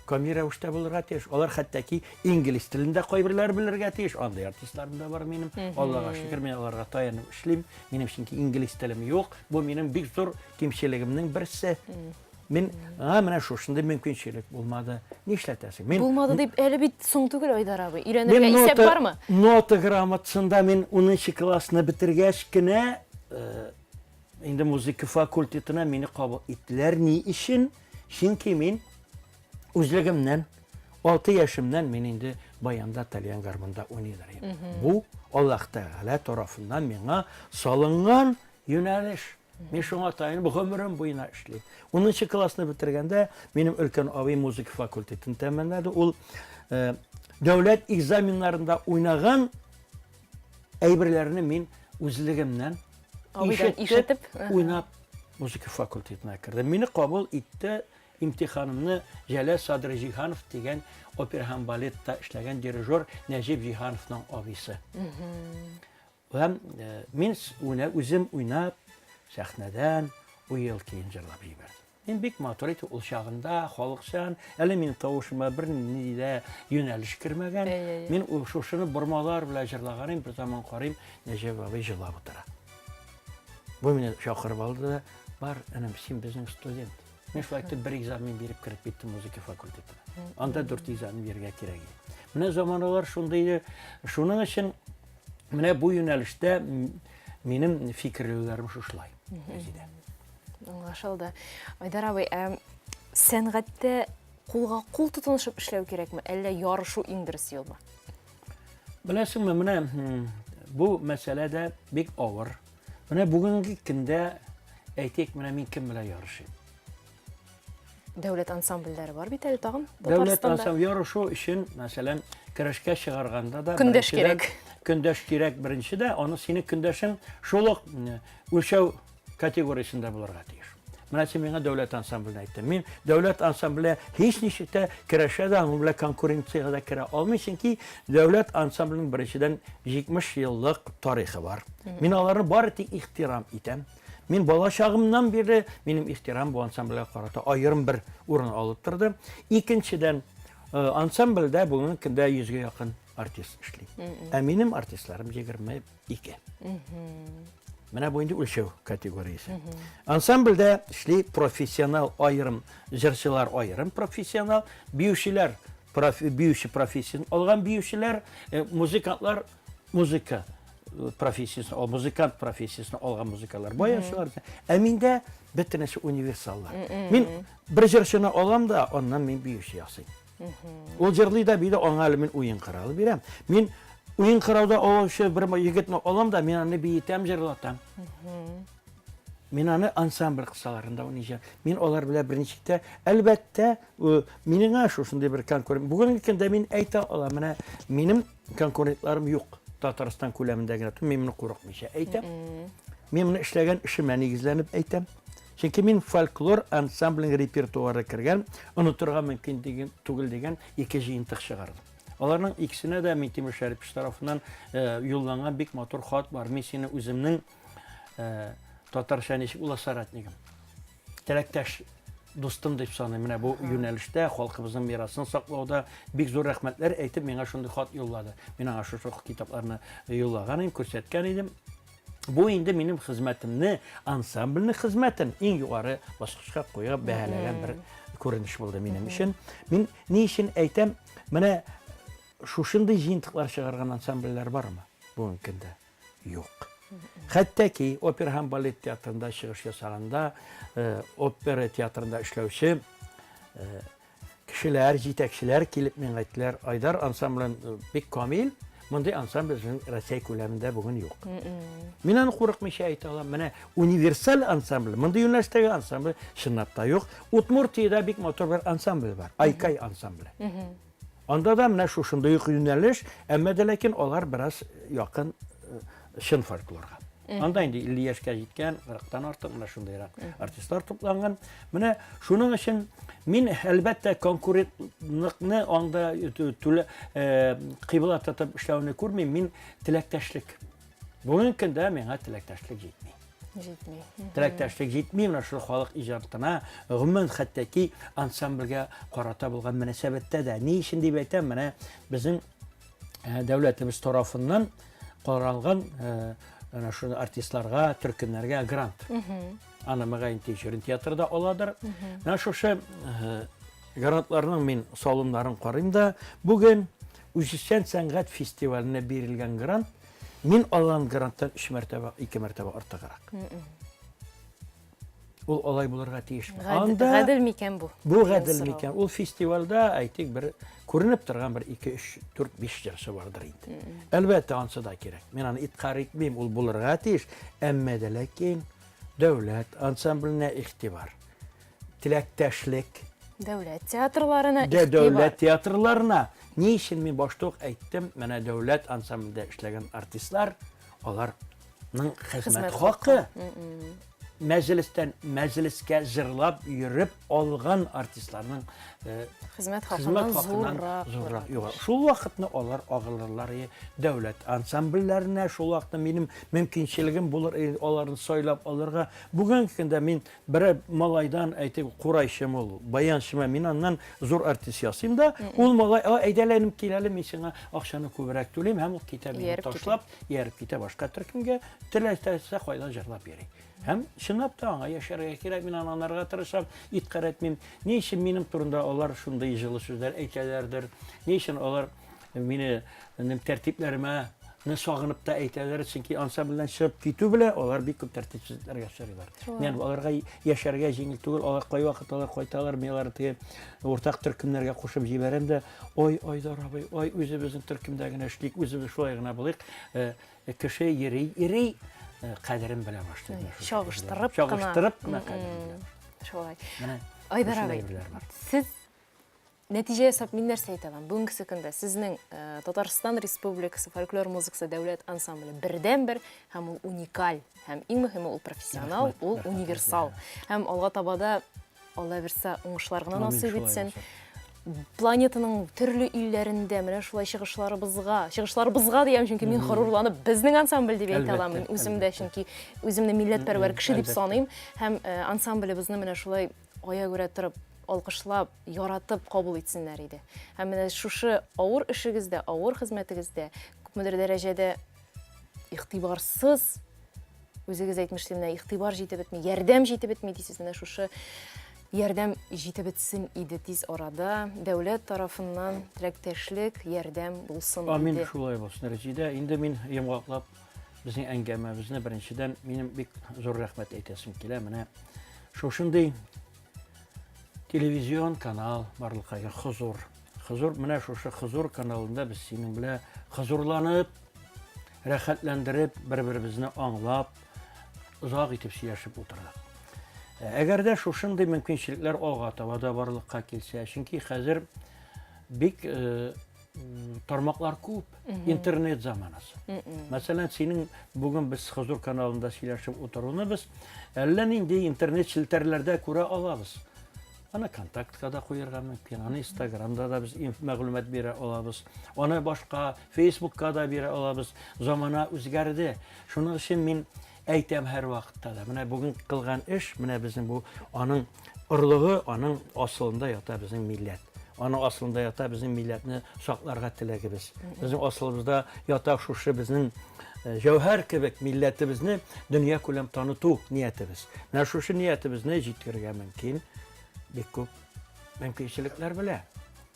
камил рәвештә булырга тиеш. Алар хәтта ки инглиз телен дә кайберләре белергә тиеш. Андый артистларым да бар минем. Аллага шөкер, мин аларга таянып эшлим. Минем чөнки инглиз телем юк. Бу минем бик зур кимчелегемнең берсе. Мин, а, менә шушындый мөмкинчелек булмады. Нишләтәсең? Мин Булмады дип, әле бит соң түгел, Айдар абый. Өйрәнергә исәп бармы? Нота грамотасында мин 10 классны бетергәч кенә э, инде музыка факультетына мине кабул иттеләр. Ни өчен? Чөнки мин үзлегемнән 6 яшемнән мин инде баянда тальян гармунда уйныйдыр идем. Бу Аллаһ Тәгалә тарафыннан миңа салынган юнәлеш. Мин шуңа таянып гомерем буена эшлим. 10 классны бетергәндә минем өлкән абый музыка факультетын тәмамлады. Ул э, дәүләт экзаменнарында уйнаган әйберләрне мин үзлегемнән ишетеп, уйнап музыка факультетына кердем. Мине кабул итте имтиханымны Җәләл Садри Җиһанов дигән опера һәм балетта эшләгән дирижер Нәҗип Җиһановның абыйсы. Һәм э, мин уйна, үзем уйнап, сәхнәдән Уел көен җырлап җибәрдем. Мин бик матур итеп ул чагында халыкчан, әле минем тавышыма бер нинди дә юнәлеш кермәгән. Мин ул шушыны бормалар белән җырлаган идем, бер заман карыйм, Нәҗип абый җылап утыра. Бу мине чакырып алды да, бар, энем, син безнең студент. Мин шулай итеп бер экзамен биреп кереп киттем музыка факультетына. Анда дүрт экзамен бирергә кирәк иде. Менә заманалар шундый иде. Шуның өчен менә бу юнәлештә минем фикерләүләрем шушылай. Резидә. Аңлашылды. Айдар абый, ә сәнгатьтә кулга кул тотынышып эшләү кирәкме, әллә ярышу иң дөрес юлмы? Беләсеңме, менә бу мәсьәлә дә бик авыр. Менә бүгенге көндә әйтик, менә мин кем белән ярышыйм? Дәүләт ансамбльләре бар бит әле тагын. Дәүләт ансамбль ярышу өчен, мәсәлән, көрәшкә чыгарганда да көндәш кирәк. Көндәш кирәк беренчедә, аны синең көндәшең шул ук үлчәү категориясендә булырга тиеш. Менә син миңа дәүләт ансамблен әйттең. Мин дәүләт ансамбле һич ничек тә керәшә дә, аның белән конкуренциягә дә керә алмыйм, чөнки дәүләт ансамбленең беренчедән 70 еллык тарихы бар. Мин аларны бары тик ихтирам итәм. Мин бала чагымнан бирле минем ихтирам бу ансамбльгә карата аерым бер урын алып торды. Икенчедән, э, ансамбльдә бүгенге көндә 100гә якын артист эшли. Ә минем артистларым 22. Менә бу инде үлчәү категориясе. Ансамбльдә эшли профессионал аерым җырчылар аерым профессионал, биючеләр профи, биюче профессиясен алган биючеләр, э, музыкантлар музыка э, профессиясен, музыкант профессиясен алган музыкалар, баянчылар. Ә миндә бөтенесе универсаллар. Мин бер җырчыны алам да, аннан мин биюче ясыйм. Ул җырлый да бии дә, аңа әле мин уен коралы бирәм. Мин уен коралда алучы бер егетне алам да, мин аны биетәм, җырлатам. Мин аны ансамбль кысаларында уйныйча. Мин алар белән берничек тә, әлбәттә, минеңә шушындый бер конкурент. Бүгенге көндә мин әйтә алам, менә минем конкурентларым юк. Татарстан күләмендә генә түгел, мин моны курыкмыйча әйтәм. Мин моны эшләгән эшемә нигезләнеп әйтәм. Чөнки мин фольклор ансамблен репертуары кергән, онытырга мөмкин деген, түгел дигән ике җыентык чыгардым. Аларның икесенә дә Минтимер Шәрипович тарафыннан э, юлланган бик матур хат бар. Мин сине үземнең э, татарча ничек була соратнигым. Теләктәш дустым дип саныйм. Менә бу юнәлештә халкыбызның мирасын саклауда бик зур рәхмәтләр әйтеп миңа шундый хат юллады. Мин аңа шушы китапларны юллаган идем, күрсәткән идем. Бу инде минем хезмәтемне, ансамбльнең хезмәтен иң югары баскычка куеп бәһаләгән бер күренеш булды минем өчен. Мин ни өчен әйтәм, менә шушындый җыентыклар чыгарган ансамбльләр бармы бүгенге көндә? Юк. Хәтта ки опера һәм балет театрында чыгыш ясаганда, э, опера театрында эшләүче э, Кешеләр, җитәкчеләр килеп миңа әйттеләр, Айдар ансамблен э, бик камил, мондый ансамбль безнең Россия күләмендә бүген юк. Мин аны курыкмыйча әйтә алам. Менә универсаль ансамбль, мондый юнәлештәге ансамбль чынлап та юк. Удмуртиядә бик матур бер ансамбль бар, Айкай ансамбле. Анда да менә шушындый ук юнәлеш, әмма дә ләкин алар бераз якын э, чын фольклорга. Анда инде 50 яшькә җиткән, 40-тан артык менә шундыйрак артистлар тупланган. Менә шуның өчен мин әлбәттә конкурентлыкны анда түле э, кыйбла тотып эшләүне күрмим, мин теләктәшлек. Бүгенге көндә миңа теләктәшлек җитми. Җитми. Теләктәшлек җитми менә шул халык иҗатына, гомумән хәтта ки ансамбльгә карата булган мөнәсәбәттә дә. Ни өчен дип әйтәм, менә безнең э, дәүләтебез тарафыннан каралган э, менә шул артистларга, төркемнәргә грант. Аны мөгаен Тинчурин театры да аладыр. Менә шушы э, грантларның мин салымнарын карыйм да, бүген үзешчән сәнгать фестиваленә бирелгән грант Мин алган гранттан өч мәртәбә, ике мәртәбә артыграк. Ул алай булырга тиешме? Анда гадел микән бу? Бу гадел микән? Ул фестивальдә, әйтик, бер күренеп торган бер 2, 3, 4, 5 җырчы бардыр инде. Әлбәттә, ансы да кирәк. Мин аны иткар итмим, ул булырга тиеш. Әмма дә ләкин дәүләт ансамбленә игътибар. теләктәшлек. Дәүләт театрларына игътибар. Дәүләт театрларына. Ни өчен мин башта ук әйттем, менә дәүләт ансамблендә эшләгән артистлар, аларның хезмәт хакы мәҗлестән мәҗлескә җырлап йөреп алган артистларның э, хезмәт хакыннан зуррак. Зуррак. Юк. Шул вакытны алар агылырлар дәүләт ансамбльләренә, шул вакытны минем мөмкинчелегем булыр аларны сайлап алырга. Бүгенге көндә мин Берәр малайдан, әйтик, курайчымы ул, баянчымы, мин аннан зур артист ясыйм да, ул малай, а, әйдә әле, энем, кил әле, мин сиңа акчаны күбрәк түлим, һәм ул китә мине ташлап, ияреп китә башка төркемгә, теләсә кайда җырлап йөри. Һәм чынлап та аңа яшәргә кирәк, мин аны аңларга тырышам, иткарь итмим. Ни өчен минем турында алар шундый җылы сүзләр әйтәләрдер? Ни өчен алар Мине минем тәртипләремә не сагынып та әйтәләр, чөнки ансамбльдән чыгып китү белән алар бик күп тәртипсезлекләргә очрыйлар. Мен аларга яшәргә җиңел түгел, алар кайвакыт алар кайталар, мин аларны теге уртак төркемнәргә кушып җибәрәм дә, ой, Айдар абый, ой, үзебезнең төркемдә генә эшлик, үзебез шулай гына булыйк. Э, кеше йөри, йөри, э, кадерен белә башлый. Чагыштырып кына. Чагыштырып кына кадерен белә башлый. Шулай. Айдар абый, сез. Нәтиҗә ясап мин нәрсә әйтә алам? Бүгенгесе көндә сезнең э, Татарстан Республикасы фольклор музыкасы дәүләт ансамбле бердәнбер һәм ул уникаль һәм иң мөһиме ул профессионал, ул универсал. Һәм алга таба да Алла бирсә уңышлар гына насыйп итсен. Планетаның төрле илләрендә менә шулай чыгышларыбызга, чыгышларыбызга диям, чөнки мин горурланып безнең ансамбль дип әйтә алам. Мин үзем дә, чөнки үземне милләтпәрвәр кеше дип саныйм һәм э, ансамблебезне менә шулай аягүрә торып алкышлап, яратып кабул итсеннәр иде. Һәм менә шушы авыр эшегездә, авыр хезмәтегездә күпмедер дәрәҗәдә игътибарсыз, үзегез әйтмешли, менә игътибар җитеп бетми, ярдәм җитеп бетми дисез, менә шушы ярдәм җитеп бетсен иде тиз арада. Дәүләт тарафыннан теләктәшлек, ярдәм булсын иде. Амин, шулай булсын, Рәзидә. Инде мин йомгаклап безнең әңгәмәбезне беренчедән минем бик зур рәхмәт әйтәсем килә. Менә шушындый телевизион канал барлыкка килгән Хозур. Хозур менә шушы Хозур каналында без синең белән хозурланып, рәхәтләндереп, бер-беребезне аңлап, озак итеп сөйләшеп утырдык. Әгәр дә шушындый мөмкинчелекләр алга таба да барлыкка килсә, чөнки хәзер бик э, тармаклар күп, интернет заманасы. Мәсәлән, синең бүген без Хозур каналында сөйләшеп утыруны без әллә нинди интернет челтәрләрдә күрә алабыз. Аны контактка да куярга мөмкин, аны Инстаграмда да без мәгълүмат бирә алабыз, аны башка Фейсбукка да бирә алабыз. Замана үзгәрде. Шуның өчен мин әйтәм һәрвакытта да, менә бүген кылган эш, менә безнең бу аның орлыгы, аның асылында ята безнең милләт. Аның асылында ята безнең милләтне сакларга теләгебез. Безнең асылыбызда ята шушы безнең э, җәүһәр кебек милләтебезне дөнья күләм таныту ниятебез. Менә шушы ниятебезне җиткерергә мөмкин бик күп мөмкинчелекләр белә.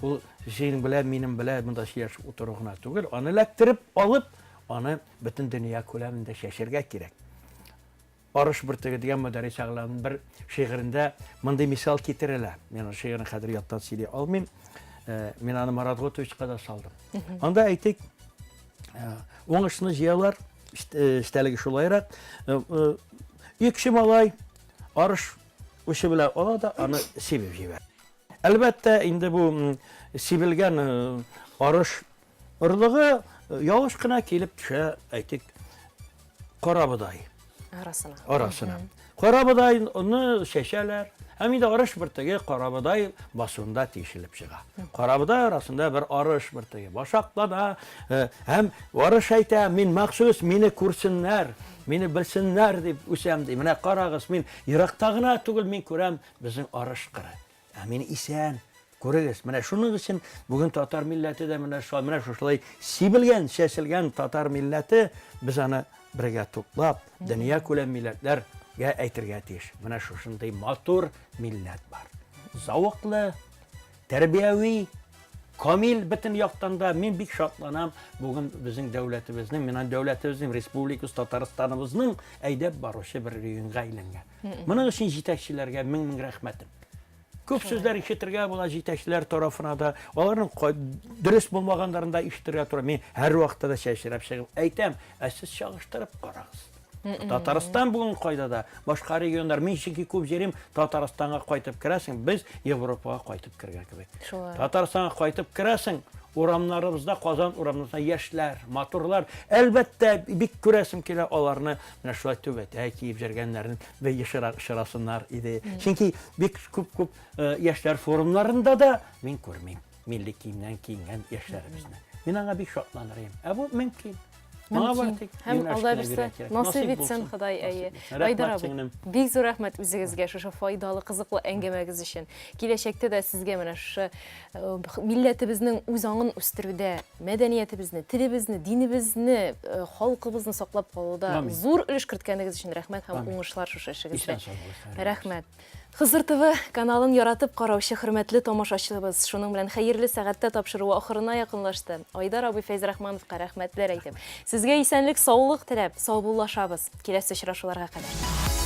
Ул синең белән, минем белән монда сөйләшеп утыру гына түгел, аны эләктереп алып, аны бөтен дөнья күләмендә чәчергә кирәк. Арыш бөртеге дигән Мөдәррис Әгъләмнең бер шигырендә мондый мисал китерелә. Мин аны шигырен хәзер яттан сөйли алмыйм. Э, мин аны Марат Готовичка да салдым. Анда әйтик, э, уңышны җыялар, э, эчтәлеге шулайрак. Икенче малай арыш учы белән ала да аны сибеп җибәрә. Әлбәттә, инде бу сибелгән арыш Орлыгы ялгыш кына килеп төшә, әйтик, карабодай. Арасына. Арасына. Карабодайны чәчәләр. Һәм инде арыш бөртеге карабодай басуында тишелеп чыга. Карабодай арасында бер арыш бөртеге башаклана. Э, һәм арыш әйтә, мин махсус мине күрсеннәр, мине белсеннәр дип үсәм ди. Менә карагыз, мин еракта гына түгел, мин күрәм безнең арыш кыры. Ә мин исән. Күрегез, менә шуның өчен бүген татар милләте дә менә шулай, менә шушылай сибелгән, чәчелгән татар милләте, без аны бергә туплап, дөнья күләм милләтләргә әйтергә тиеш. Менә шушындый матур милләт бар. Зәвыклы, тәрбияви, камил бөтен яктан да. Мин бик шатланам бүген безнең дәүләтебезнең, менә дәүләтебезнең, республикабыз, Татарстаныбызның әйдәп баручы бер регионга әйләнгән. Моның өчен җитәкчеләргә мең-мең рәхмәтем. Күп сүзләр ишетергә була җитәкчеләр тарафына да, аларның дөрес булмаганнарын да ишетергә тора. Мин һәрвакытта да чәчрәп чыгып әйтәм, ә сез чагыштырып карагыз. Татарстан бүген кайда да, башка регионнар, мин чөнки күп җирем Татарстанга кайтып керәсең, без Европага кайтып кергән кебек. Шулай. Татарстанга кайтып керәсең, урамнарыбызда, Казан урамнарында яшьләр, матурлар. Әлбәттә, бик күрәсем килә аларны, менә шулай түбәтәй киеп йөргәннәрен бер ешрак очрасыннар иде. Чөнки бик күп-күп э, яшьләр форумнарында да мин күрмим милли киемнән киенгән яшьләребезне. Мин аңа бик шатланыр идем. Ә бу мөмкин. Моңа бары тик Һәм юнәлеш Алла кенә бирсә, бирә кирәк. насыйп итсен Ходай, әйе. Айдар Рәхмәт, абый, сеңлем. бик зур рәхмәт үзегезгә шушы файдалы, кызыклы әңгәмәгез өчен. Киләчәктә дә сезгә менә шушы э, милләтебезнең үз аңын үстерүдә, мәдәниятебезне, телебезне, динебезне, э, халкыбызны саклап калуда Амин. зур өлеш керткәнегез өчен рәхмәт һәм Амин. уңышлар шушы эшегездә. Исән сау булыгыз. Рәхмәт. Хозур ТВ каналын яратып караучы хөрмәтле тамашачыбыз, шуның белән хәерле сәгатьтә тапшыруы ахырына якынлашты. Айдар абый Фәйзрахмановка рәхмәтләр әйтеп, сезгә исәнлек, саулык теләп, саубуллашабыз. Киләсе очрашуларга кадәр.